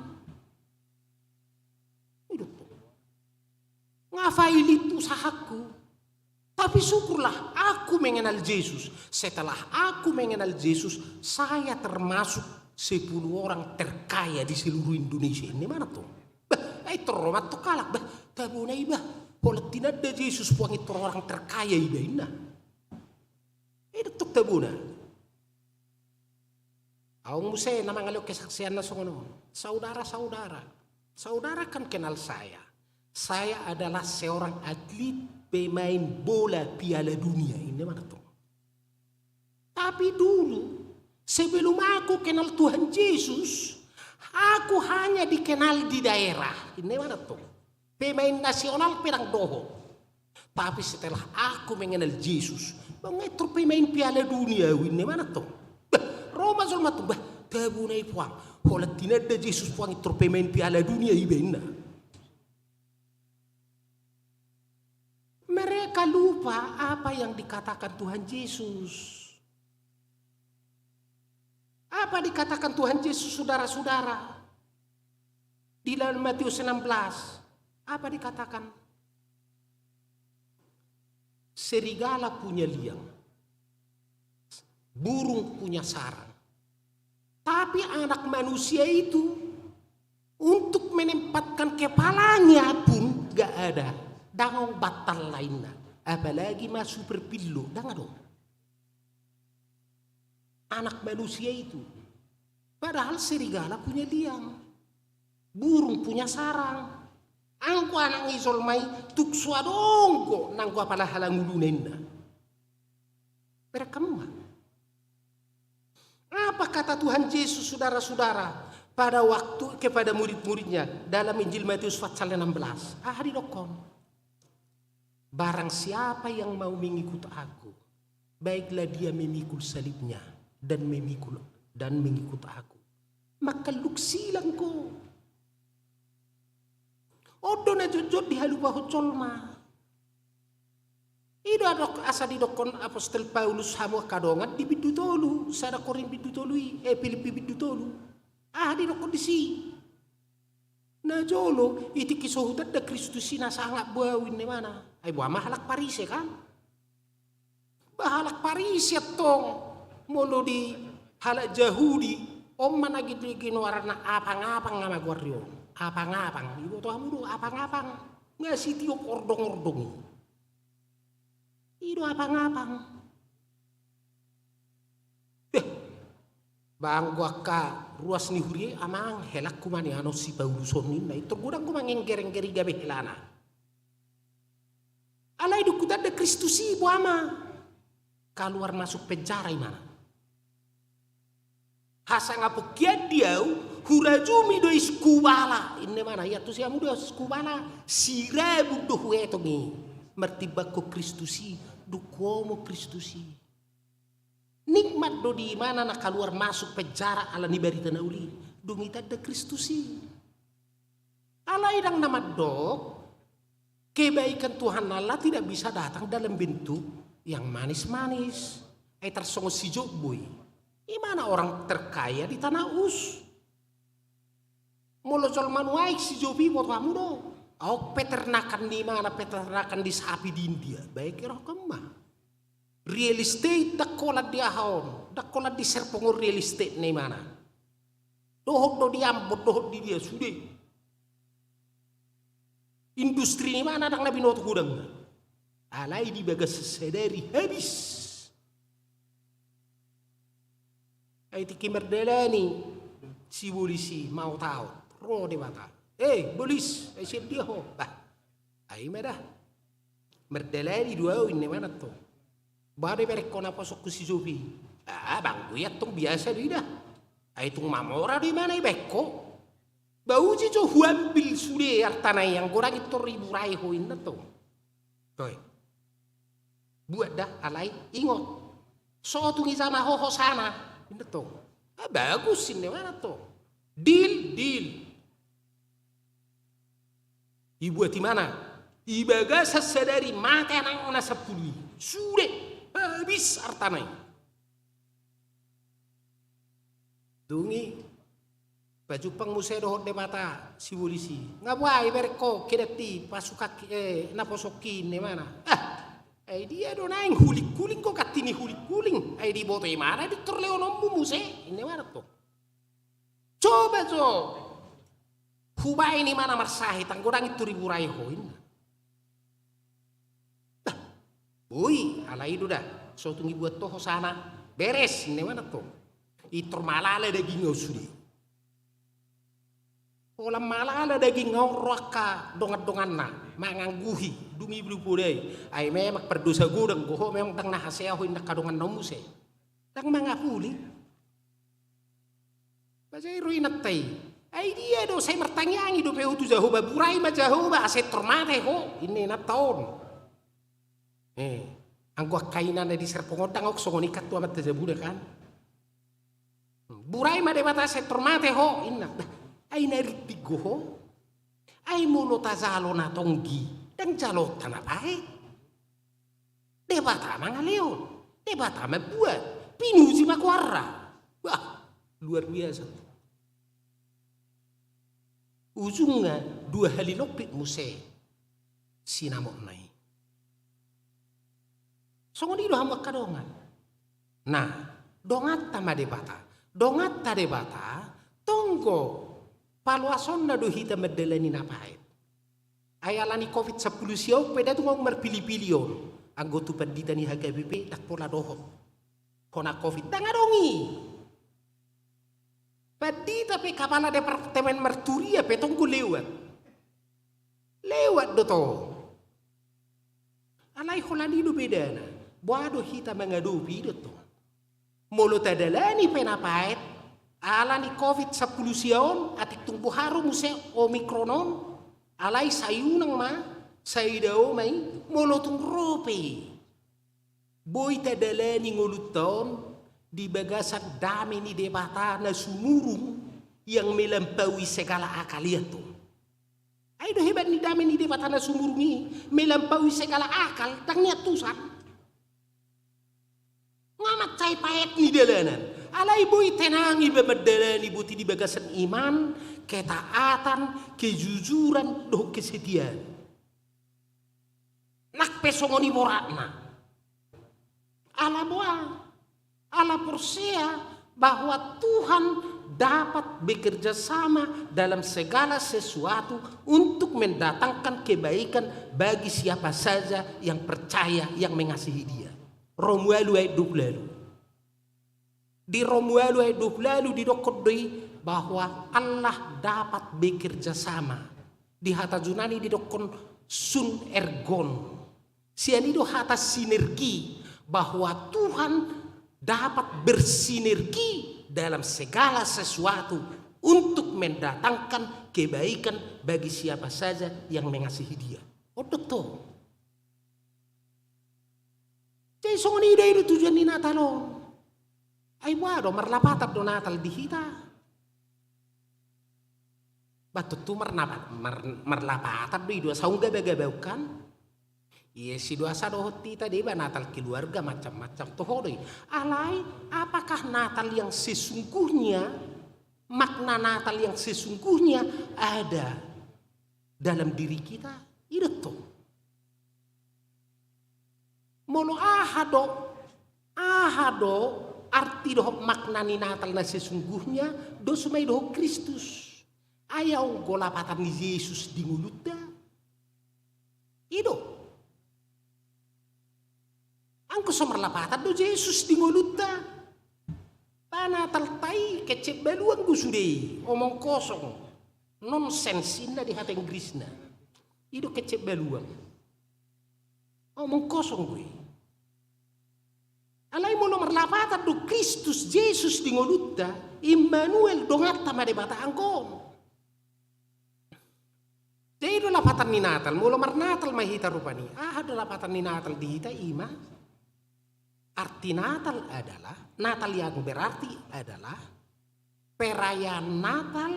Itu tuh. Ngafailit usahaku. Tapi syukurlah, aku mengenal Yesus. Setelah aku mengenal Yesus, saya termasuk sepuluh orang terkaya di seluruh Indonesia. Ini mana tuh? Bah, ai torro mantong halak, bah, tabona i bah. Holan tinanda Yesus puang i torro orang terkaya i bah, inna. Ini tuh tabona. Aung muse na mangalehon kesaksian na songon on. Saudara-saudara, saudara kan kenal saya. Saya adalah seorang atlet pemain bola Piala Dunia. Ini mana tuh? Tapi dulu, sebelum aku kenal Tuhan Yesus, aku hanya dikenal di daerah. Ini mana tuh? Pemain nasional pe ndang dohot. Tapi setelah aku mengenal Yesus, bang, pintor pemain Piala Dunia, inna mana tong. Bah, ro ma jolma tong, bah, tabona i puang. Holan tinanda Yesus puang pintor pemain Piala Dunia i bah, inna. Mereka lupa apa yang dikatakan Tuhan Yesus. Apa dikatakan Tuhan Yesus, saudara-saudara? Di dalam Matius enam belas, apa dikatakan? Serigala punya liang, burung punya sarang. Tapi anak manusia itu untuk menempatkan kepalanya pun nggak ada. Ndang adong bantal lainna. Apalagi ma Super Pillow, ndang adong. Anak manusia itu. Padahal serigala punya liang. Burung punya sarang. Anggo anak ni jolma i tung so adong do nanggo apala halanguluna, inna. Berek hamu ma. Apa kata Tuhan Yesus, saudara-saudara, pada waktu kepada murid-muridnya dalam Injil Matius pasal enam belas? Aha didokkon? Barang siapa yang mau mengikut aku, baiklah dia memikul salibnya dan memikul, dan mengikut aku. Mangkalluk silang ho. On do na jotjot dihalupahon jolma. I do adong asa didokkon apostel Paulus hamu angka dongan di bindu tolu, sada Korint bindu tolu i, eh, Pilippi bindu tolu. Aha didokkon disi? Najolo, i tingki so hutanda Kristus i na sangap bo au, inna imana. Ai boha ma halak Parise kan? Bah, halak Parise antong, molo di halak Jahudi, on ma na gin-, ginoaranna apang-apang, nama goar ni on. Apang-apang. Iboto hamu do apang-apang? Nga sitiop ordong-ordong i. I do apang-apang. Beh, ba anggo angka ruas ni huria i, amang, helangku ma nian on si Paulus on, inna. Pintor godang do mangengger-engger i gabe helana. Alai dung hutanda Kristus i, boha ma? Kaluar masuk penjara imana. Hasangapon hian di au, hurajumi do i sungkubala, inna imana. Iantusi hamu do au sungkubala, sirabun do huetong i. Martimbangkon Kristus i, dung huomo Kristus i. Nikmat do di imana na kaluar masuk penjara ala ni barita na uli, dung itanda Kristus i. Alai ndang na mandok, kebaikan Tuhan Allah tidak bisa datang dalam bentuk yang manis-manis. Ai tarsongon si Job do i. Imana orang terkaya di tanah Uz. Molo jolma nuaeng si Job i, boto hamu do? Adong peternakan ni imana, peternakan ni sapi di India. Baen roham ma. Real estate, ndang holan di aha on, ndang holan di Serpong on real estate ni imana. Dohot do di Ambon, dohot di dia, sude. Industri ni imana ndang na binoto godangna. Alai di bagasan sadari habis. Ai tingki mardalani si bolis i maot-aot, ro Debata. Eh, bolis, ai sian dia ho? Bah, ai ma da. Mardalani do au, inna imana tong. Boha do ibereng ho naposongku si Jopi? Ah, banggo i antong, biasa do i da. Ai tung mamora do imana ibereng ho. Ba uji jo huambil sude artana i, anggo ndang intor iburai ho inna tong. Toe. Buat da, alai ingot. So tung ijama ho hosana inna tong. Ah, bagus inna imana tong. Deal, deal. Ibuat imana, ibagasan sadari mate anakna sampulu i. Sude, habis artana i. Dung i pajumpang muse dohot Debata sibolis i. Nga boha ibereng ho kedan i, pasukangki, eh, naposongki inna imana. Ah, ai dia do naeng hulinghuling ho, ganti ni hulinghuling. Ai diboto imana di tor lehononmu muse inna imana tong. Coba jo hubaen imana marsahit, anggo ndang intor iburai ho inna. Bah, boi, alai i do da, so tung ibuat ho hosana, beres inna imana tong. Intor malala daging au sude. Holan malala daging au ro angka dongandonganna, mangangguhi, dung i do podai. Ai memang pardosa godang do ho, memang ndang na hasea ho inna angka donganna on muse. Ndang mangapuli. Ba sai ro inanta i. Ai dia do, sai martangiangi dope ho tu Jahowa, burai ma Jahowa asa intor mate ho inna inanta on. Eh, anggo angka ina na di Serpong on ndang adong songon i kan tu amanta jabuna kan. Burai ma Debata asa intor mate ho inna. Bah, ai na rintik do ho. Ai molo tajalo na tonggi, ndang jaloonta na paet. Debata mangalehon, Debata mambuat, pinuji ma goarna. Wah, luar biasa. Ujungna dua hali lompit muse sinamotna i. Songon i do hamu angka dongan. Nah, donganta ma Debata. Donganta Debata, tonggo paloasonna do hita mandalani na paet. Ai alani covid sampulu sia on pe da tung adong marpilipili on. Anggo tu pandita ni H K B P ndang pola dohot hona covid, ndang adong i. Pandita pe, kapala departemen marturia pe tonggo lewat. Lewat do tong. Alai holan i do bedana, boha do hita mangadopi i do tong. Molo tadalani pe na paet, alani covid sampulu sia on, atik tung boha ro muse Omicron on, alai sai unang ma, sai dao ma i, molo tung ro pe i. Boi tadalani ngolunta on di bagasan dame ni Debata na sumurung yang melampaui segala akal i tong. Ai do hebat ni dame ni Debata na sumurung i, melampaui segala akal, ndang niantusan. Nga mansai paet ni dalanan. Alai boi tenang iba mandalani, boti di bagasan iman, ketaatan, kejujuran, dohot kesetiaan. Nang pe songon i boratna. Ala boha? Ala porsea bahwa Tuhan dapat bekerja sama dalam segala sesuatu untuk mendatangkan kebaikan bagi siapa saja yang percaya, yang mengasihi Dia. Rom ualu ayat dua puluh ualu. Di Rom ualu ayat dua puluh ualu didokkon do i bahwa Allah dapat bekerja sama. Di hata Junani didokkon synergon. Sian i do hata sinergi, bahwa Tuhan dapat bersinergi dalam segala sesuatu untuk mendatangkan kebaikan bagi siapa saja yang mengasihi Dia. On do tong. Jadi songon i do, i do tujuan ni Natal on. Ai boha do, marlapatan do Natal di hita? Ba tontu marnapa-, mar-, marlapatan do i, dua saung gabagaba on kan. Ia si dua sa dohot hita deba Natal keluarga macam-macam toho do i. Alai apakah Natal yang sesungguhnya, makna Natal yang sesungguhnya ada dalam diri kita? I do tong. Molo aha do, aha do arti dohot makna ni Natal na sesungguhnya, dos ma i dohot Kristus. Ai anggo lapatan ni Jesus di ngolunta, i do. Anggo so marlapatan do Jesus di ngolunta, ba Natalta i kecek baluang do sude i, omong kosong. Nonsens inna di hata Inggrisna. I do kecek baluang. Omong kosong do i. Alai molo marlapatan do Kristus Jesus di ngolunta, Immanuel, donganta ma Debata anggo on. Jadi do lapatan ni Natal, molo marnatal ma hita rupani. Aha do lapatan ni Natal di hita? I ma arti Natal adalah, Natal yang berarti adalah perayaan Natal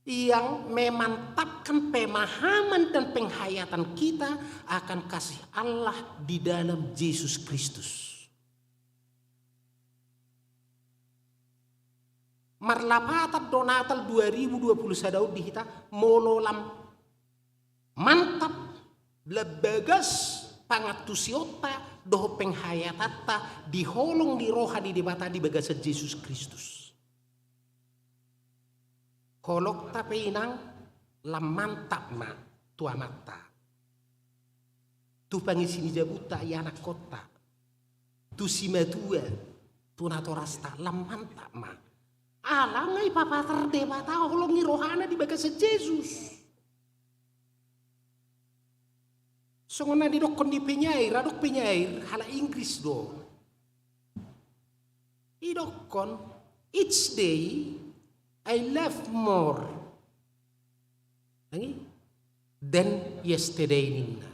yang memantapkan pemahaman dan penghayatan kita akan kasih Allah di dalam Jesus Kristus. Marlapatan do Natal dua ribu dua puluh sada on di hita, molo lam mantap, lam bagas pangantusionta dohot penghayatanta di holong ni roha ni Debata di bagasan Jesus Kristus. Holongta pe, Inang, lam mantap ma tu Amanta, tu pangisi ni jabunta, ianakkonta, tu simatua, tu natorasta, lam mantap ma. Ala nga i papatar Debata holong ni rohana di bagasan Jesus. Songon na nidokkon ni penyair, adong penyair halak Inggris do. Idokkon, "Each day I love more than yesterday," ninna.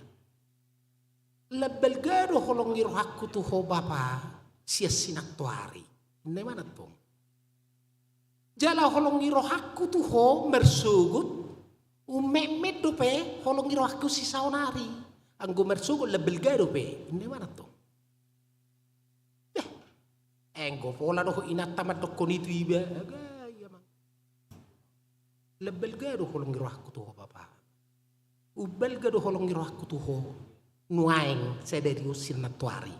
Lam balga do holong ni rohangku tu ho Bapa sian sinantoari. Ninna i ma antong. Jala holong ni rohangku tu ho marsogot, ummetmet dope holong ni rohangku sisaonari. Anggo marsogot lam balga dope, ninna i ma antong. Beh, anggo pola dohot inanta mandokkon i tu iba, aga ia mang. Lam balga do holong ni rohangku tu ho Bapa. Umbalga do holong ni rohangku tu ho nuaeng sadari on sinantoari.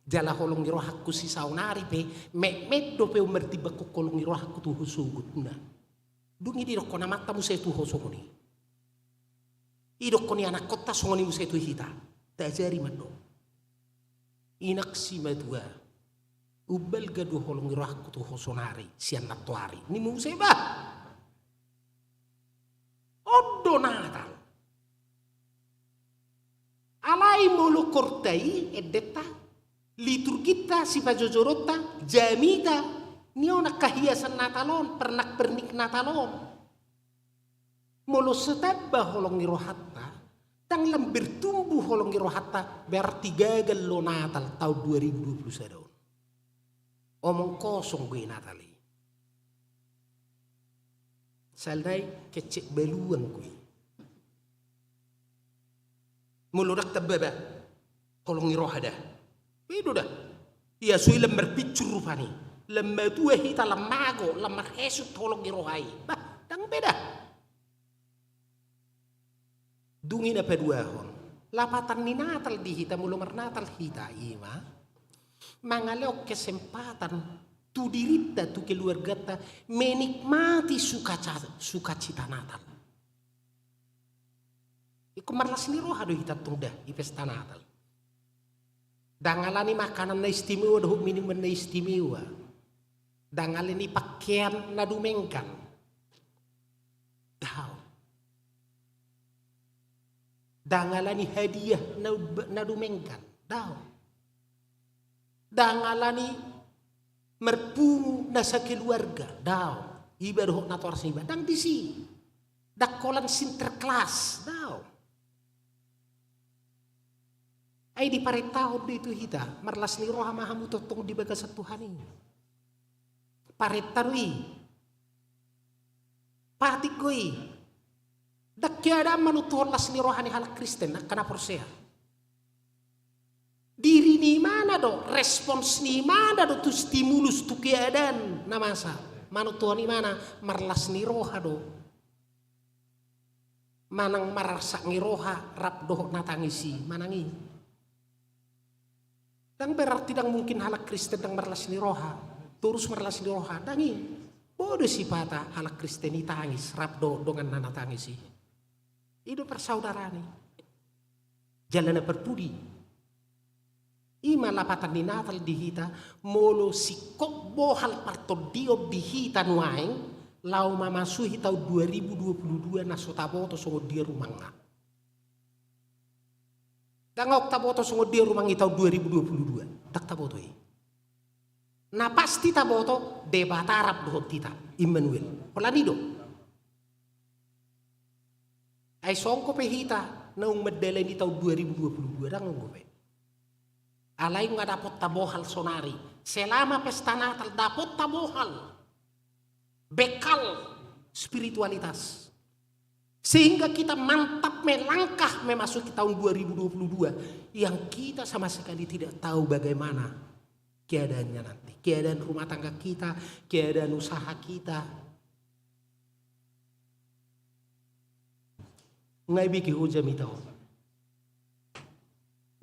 Jala holong ni rohangku sisaonari pe, metmet dope ummartimbangkon holong ni rohangku tu ho sogot, ninna. Dung i didokkon Amanta muse tu ho songon i. Idokkon ianakkonta songon i muse tu hita. Taajari ma antong. Inang simatua, umbalga do holong ni rohangku tu ho sonari sian nantoari. Ninna muse, bah. On do Natal. Alai molo korta i, endenta, liturginta, sipajojoronta, jamita, nion angka hiasan Natal on, pernak-pernik Natal on. Molo so tamba holong ni rohanta, ndang lam bertumbuh holong ni rohanta, berarti gagal do Natal taon dua ribu dua puluh sada on. Omong kosong do i Natal i. Sala i kecek baluang do i. Molo ndang tamba, bah, holong ni roha da. I do da. Ia so i lam marpinsur rupani. Lam matua hita, lam mago, lam marhesut holong ni roha i. Bah, ndang be da. Dung i na paduahon. Lapatan ni Natal di hita, molo marnatal hita, i ma mangalehon kesempatan tu dirinta, tu keluarganta, menikmati sukaca-, sukacita Natal. Ingkon marlas ni roha do hita antong da di pesta Natal. Ndang alani makanan na istimewa dohot minuman na istimewa. Ndang alani pakkean na dumenggan. Daong. Ndang alani hadiah na, na dumenggan. Daong. Ndang alani marpungu na sakeluarga, daong. Iba dohot natoras niba, ndang disi. Ndang holan sinterklas, daong. Ai diparentahon do i tu hita, marlas ni roha ma hamu tongtong di bagasan Tuhan i. Parenta do i. Patik do i. Ndang keadaan manontuhon las ni roha ni halak Kristen, angka na porsea. Diri ni ibana do, respons ni ibana do tu stimulus, tu keadaan na masa. Manontuhon ibana marlas ni roha do. Manang mararsak ni roha rap dohot na tangis i, manang i. Ndang berarti ndang mungkin halak Kristen ndang marlas ni roha, torus marlas ni roha, ndang i. Boi do sipata halak Kristen i tangis rap dohot donganna na tangis i. I do parsaudaraan i. Jala na parpudi. I ma lapatan ni Natal di hita, molo singkop bohal partondion di hita nuaeng, laho mamasuhi taon dua ribu dua puluh dua na so taboto songon dia rumangna. Ndang adong taboto songon dia rumang i taon dua ribu dua puluh dua. Ndang taboto i. Na pasti taboto, Debata rap dohot hita, Immanuel. Holan i do. Ai songon pe hita naung mandalani taon dua ribu dua puluh dua, ndang, songon pe. Alai nga dapotta bohal sonari. Selama pesta Natal dapotta bohal. Bekal spiritualitas. Sehingga kita mantap melangkah memasuki tahun dua ribu dua puluh dua yang kita sama sekali tidak tahu bagaimana keadaannya nanti. Keadaan rumah tangga kita, keadaan usaha kita. Nga dibege ho jamita on.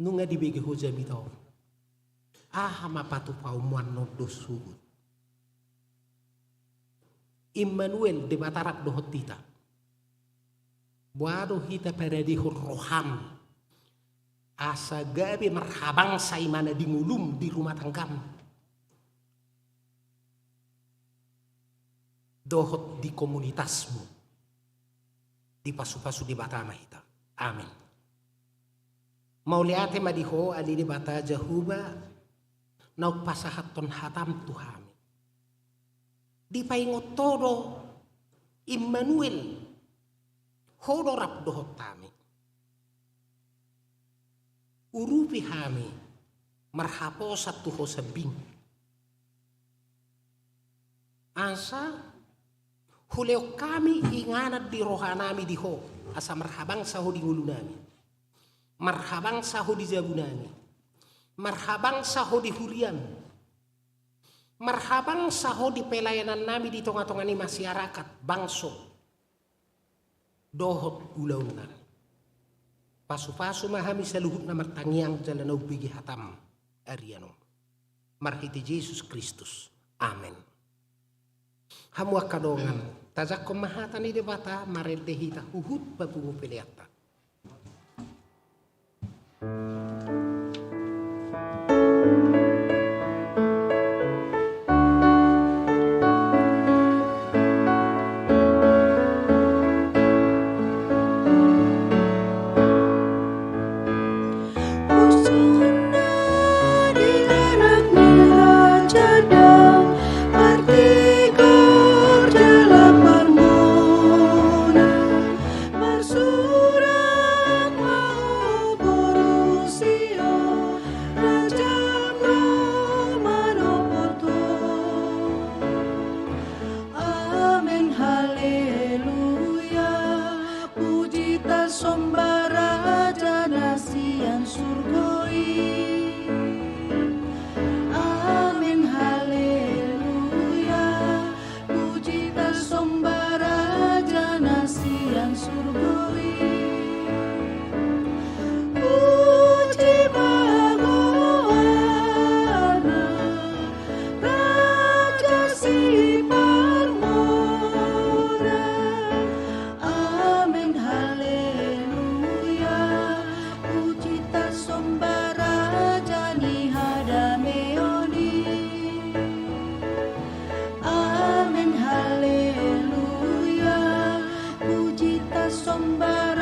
Nunga dibege ho jamita on. Aha ma patupaonmu annon dohot sogot? Immanuel, Debata rap dohot hita. Boha do hita paradehon roham asa gabe marhabangsa i ma na di ngolum, di rumah tanggam, dohot di komunitasmu. Dipasupasu Debata ma hita. Amin. Mauliate ma di Ho ale Debata Jahowa, naung pasahathon hatam tu hami. Dipaingot Ho do, Immanuel, Ho do rap dohot hami. Urupi hami marhaposan tu Ho sambing. Asa hulehon hami inganan di rohanami di Ho, asa marhabangsa Ho di ngolunami, marhabangsa Ho di jabunami, marhabangsa Ho di huriam, marhabangsa Ho di pelayanannami di tongatonga ni masyarakat, bangso dohot ulaonnami. Pasupasu ma hami saluhutna martangiang jala na umbege hatam arian on. Marhite Jesus Kristus. Amen. Hamu angka dongan, tajangkon ma hata ni Debata marende hita huhut papungu peleanta. Marsorak ma ho boru Sion, Rajam do manopot ho. Amen, haleluya. Puji tasomba Raja na sian surgo i. Amen, haleluya. Puji tasomba Raja na sian surgo i. Puji ma goarna, Raja siparmora. Amen, haleluya. Puji tasomba Raja ni hadameon i. Amen, haleluya. Puji tasomba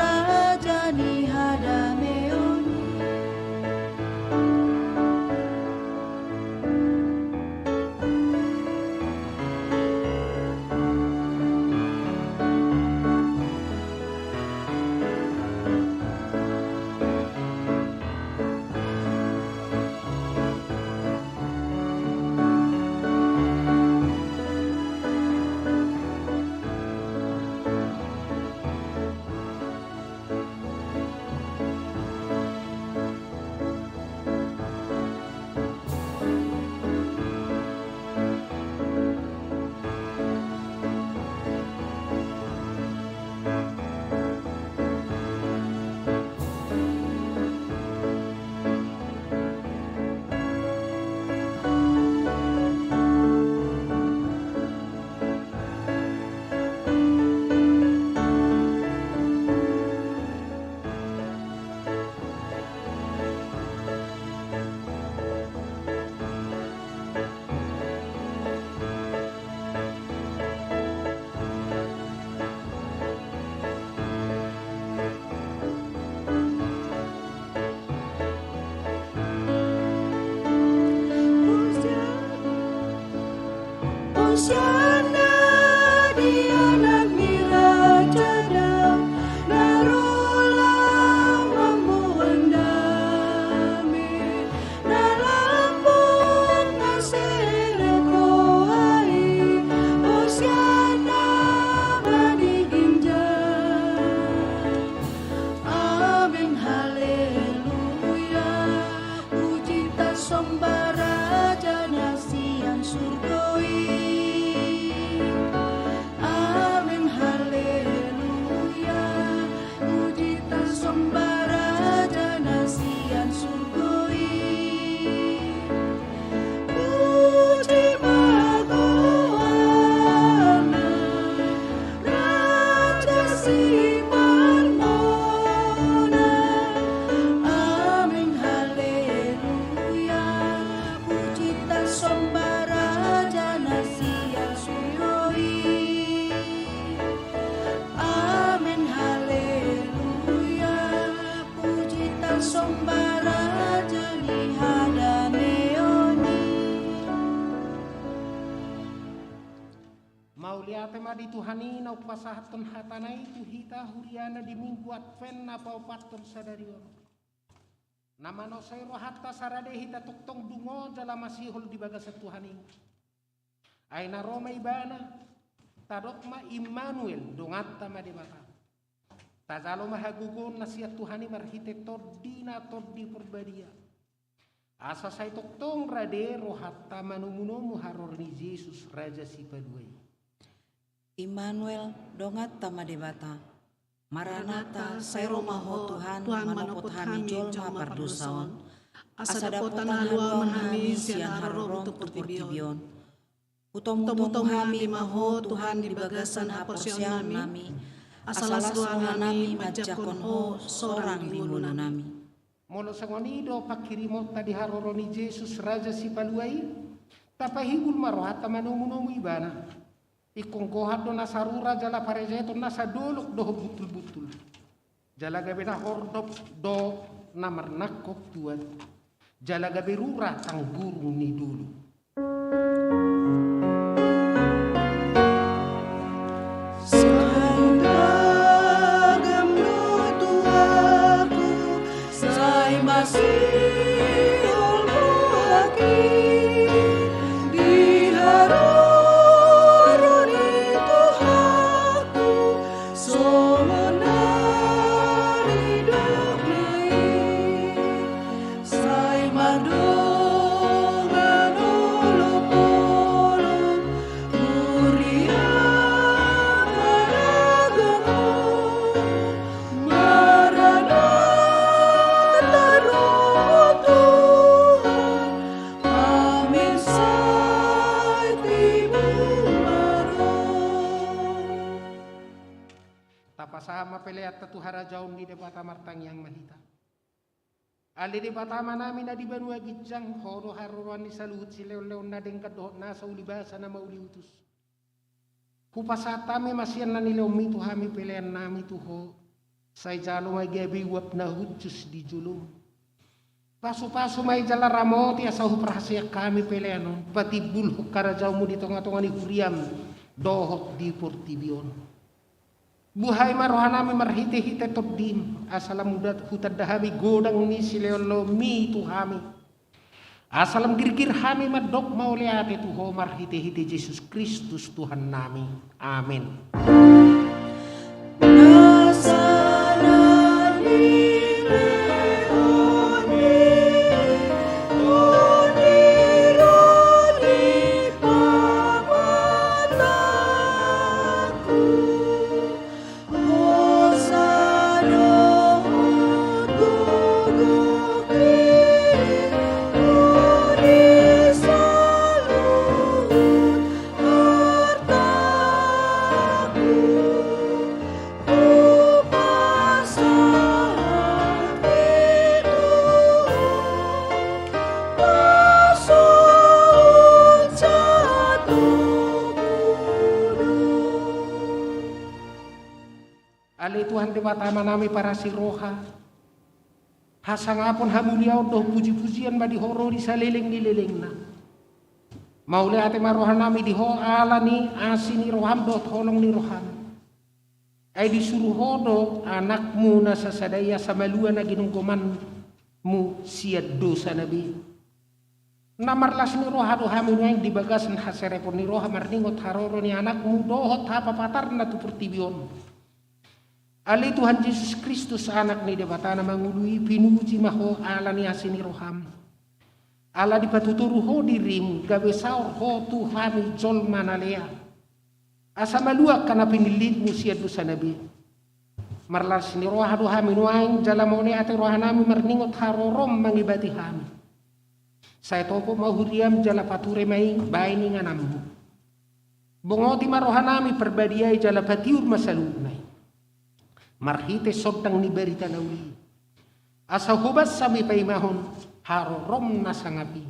Di Tuhan i na umpasahathon hatana i tu hita huriana di Minggu Advent na paopathon sadari on. Na manosai rohanta asa rade hita tongtong dungo jala masihol di bagasan Tuhan i. Ai na ro ma Ibana, tadok ma Immanuel, donganta ma Debata. Tajalo ma hagogoon na sian Tuhan i marhite Tondina, Tondi Porbadia. Asa sai tongtong rade rohanta manomunomu haroro ni Jesus Raja Sipalua i. Immanuel, donganta ma Debata. Maranatha, sai ro ma Ho Tuhan, manopot hami jolma pardosa on. Asa dapotan haluaon hami sian harorom tu portibi on. Hutomutomu hami ma Ho Tuhan di bagasan haporseaon nami. Asa las roha nami manjangkon Ho sorang di ngolu nami. Molo songon i do panghirimonta di haroro ni Jesus Raja Sipalua i, tapahibul ma rohanta manomunomu Ibana. Ingkon gohan do na sarura jala parejeton na sadolok dohot buntulbuntul. Jala gabe na hordop do na marnangkok tuat. Jala gabe rura tanggurung ni dolok. Sai tagam do tu ahu, sai masihol do ahu di haroro ni Tuhanku, songon na nidokna i. Sai mardongan olopolop, huria maradophon, Maranatha, ro Tuhan, amen, sai tibu ma ro. Tapasahat ma peleanta tu harajaon ni Debata, martangiang ma hita. Ale Debata Amanami na di banua ginjang, Ho do haroroan ni saluhut silehonlehon na denggan dohot nasa ulibasa na mauliutus. Hupasahat hami ma sian na nilehonmi tu hami peleannami tu Ho. Sai jalo ma gabe uap na hushus di jolom. Pasupasu ma i jala ramoti asa huparhaseang hami pelean on patimbulhon harajaonmu di tongatonga ni huriam dohot di portibi on. Buhai ma rohanami marhitehite Tondim, asa lam hutanda hami godang ni silehonlehonmi tu hami. Asa lam girgir hami mandok mauliate tu Ho marhitehite Jesus Kristus Tuhannami. Amen. Ale Tuhan Debata Amanami parasi roha, hasangapon, hamuliaon dohot pujipujian ma di Ho ro di saleleng ni lelengna. Mauliate ma rohanami di Ho ala ni asi ni roham dohot holong ni roham. Ai disuru Ho do Anakmu na sasada i asa malua na ginonggomanmu sian dosana be. Na marlas ni roha do hami nuaeng di bagasan haserepon ni roha marningot haroro ni Anakmu dohot hapapatarna tu portibi on. Ale Tuhan Jesus Kristus, Anak ni Debata na mangolu i, pinuji ma Ho ala ni asi ni roham. Ala dipatutoru Ho dirim gabe saor Ho tu hami jolma na lea, asa malua angka na pinillitmu sian dosana be. Marlas ni roha do hami nuaeng jala mauliate rohanami marningot harorom mangibati hami. Sai topot ma huriam jala pature ma i baen ingananmu. Bongoti ma rohanami, parbadiai jala patiur ma saluhutna i marhite sondang ni barita na uli i, asa hobas hami paimahon harorom na sangap i.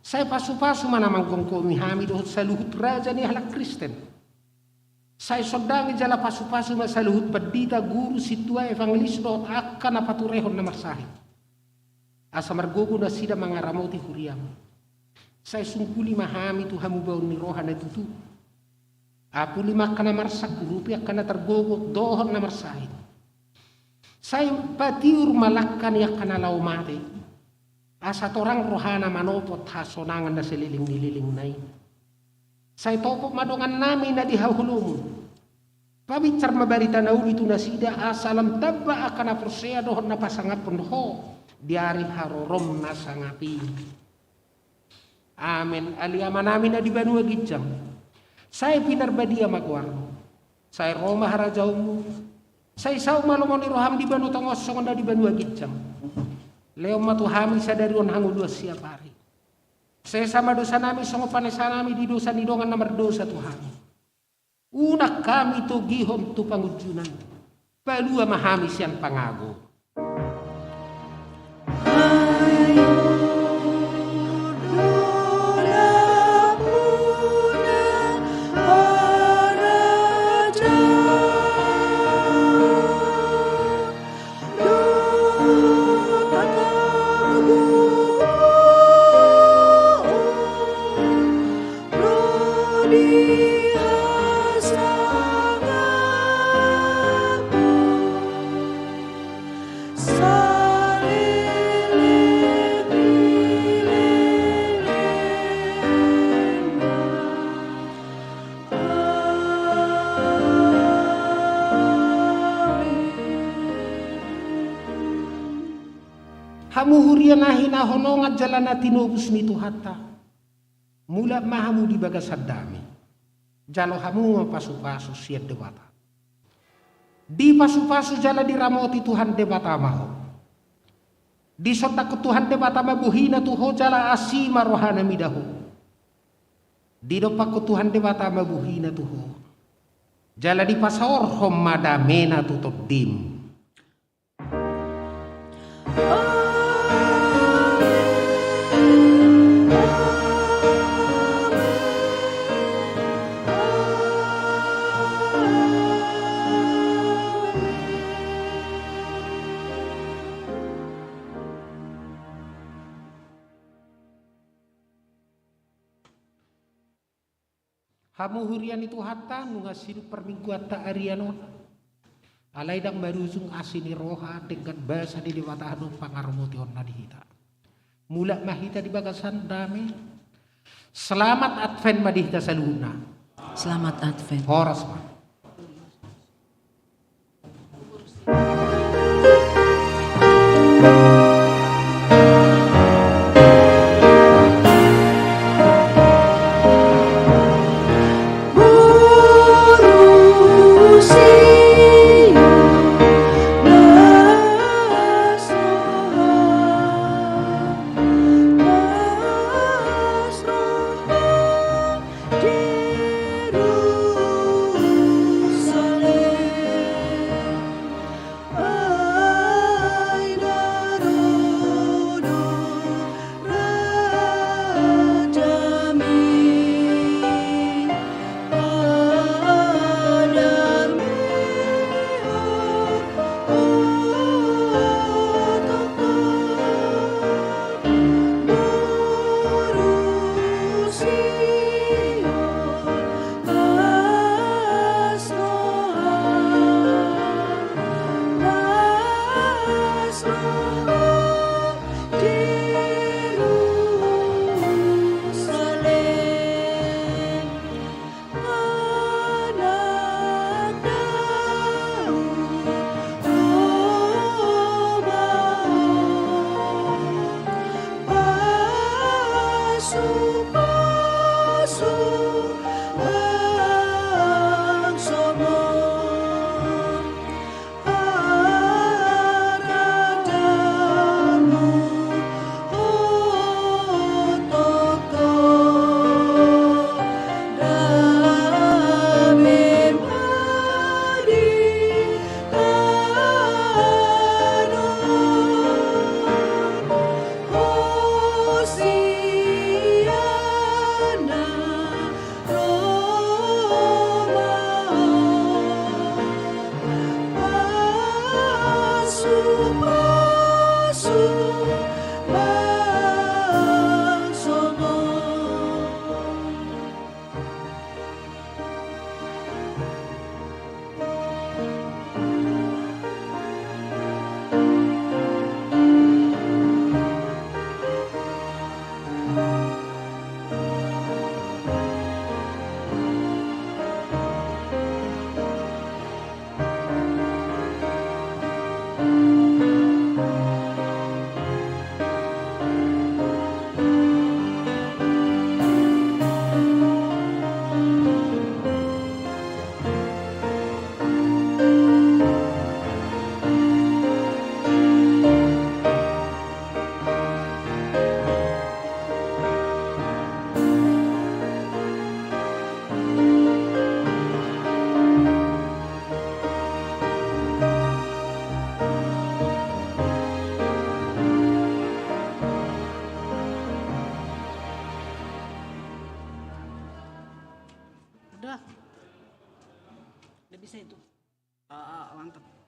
Sai pasupasu ma na manggomgomi hami dohot saluhut raja ni halak Kristen. Sai sondangi jala pasupasu ma saluhut pandita, guru, sintua, evangelis dohot angka na paturehon na marsahit, asa margogo nasida mangaramoti huriam. Sai sungkuli ma hami tu hamubaon ni roha na tutu. Apuli ma angka na marsak, urupi angka na targogo dohot na marsahit. Sai patiur ma langka ni angka na laho mate, asa torang rohana manopot hasonangan na saleleng ni lelengna i. Sai topot ma dongannami na di haholomon. Pabinsar ma barita na uli tu nasida, asa lam tamba angka na porsea dohot na pasangaphon Ho di ari harorom na sangap i. Amen. Ale Amanami na di banua ginjang, sai pinarbadia ma goarMu. Sai ro ma harajaonMu. Sai saut ma lomo ni rohaM di banua tonga on songon na di banua ginjang. Lehon ma tu hami sadari on hangoluan siapari. Sesa ma dosanami songon panesanami di dosa ni dongan na mardosa tu hami. Unang hami togihon tu pangunjunan. Palua ma hami sian pangago. Hamu huria na hinahonongan jala na tinobus ni Tuhanta, mulak ma hamu di bagasan dame. Jalo hamu ma pasupasu sian Debata. Dipasupasu jala diramoti Tuhan Debata ma ho. Disondangkon Tuhan Debata ma bohina tu ho jala asi ma rohana mida ho. Didompakkon Tuhan Debata ma bohina tu ho, jala dipasaorhon ma damena tu tondim. Hamu huria ni Tuhanta, nunga sidung parmingguanta arian on. Alai ndang marujung asi ni roha, denggan basa ni Debata do pangaramoti on na di hita. Mulak ma hita di bagasan dame. Selamat Advent ma di hita saluhutna. Selamat Advent. Horas ma. Nda bisa itu. Ah, ah, mantap.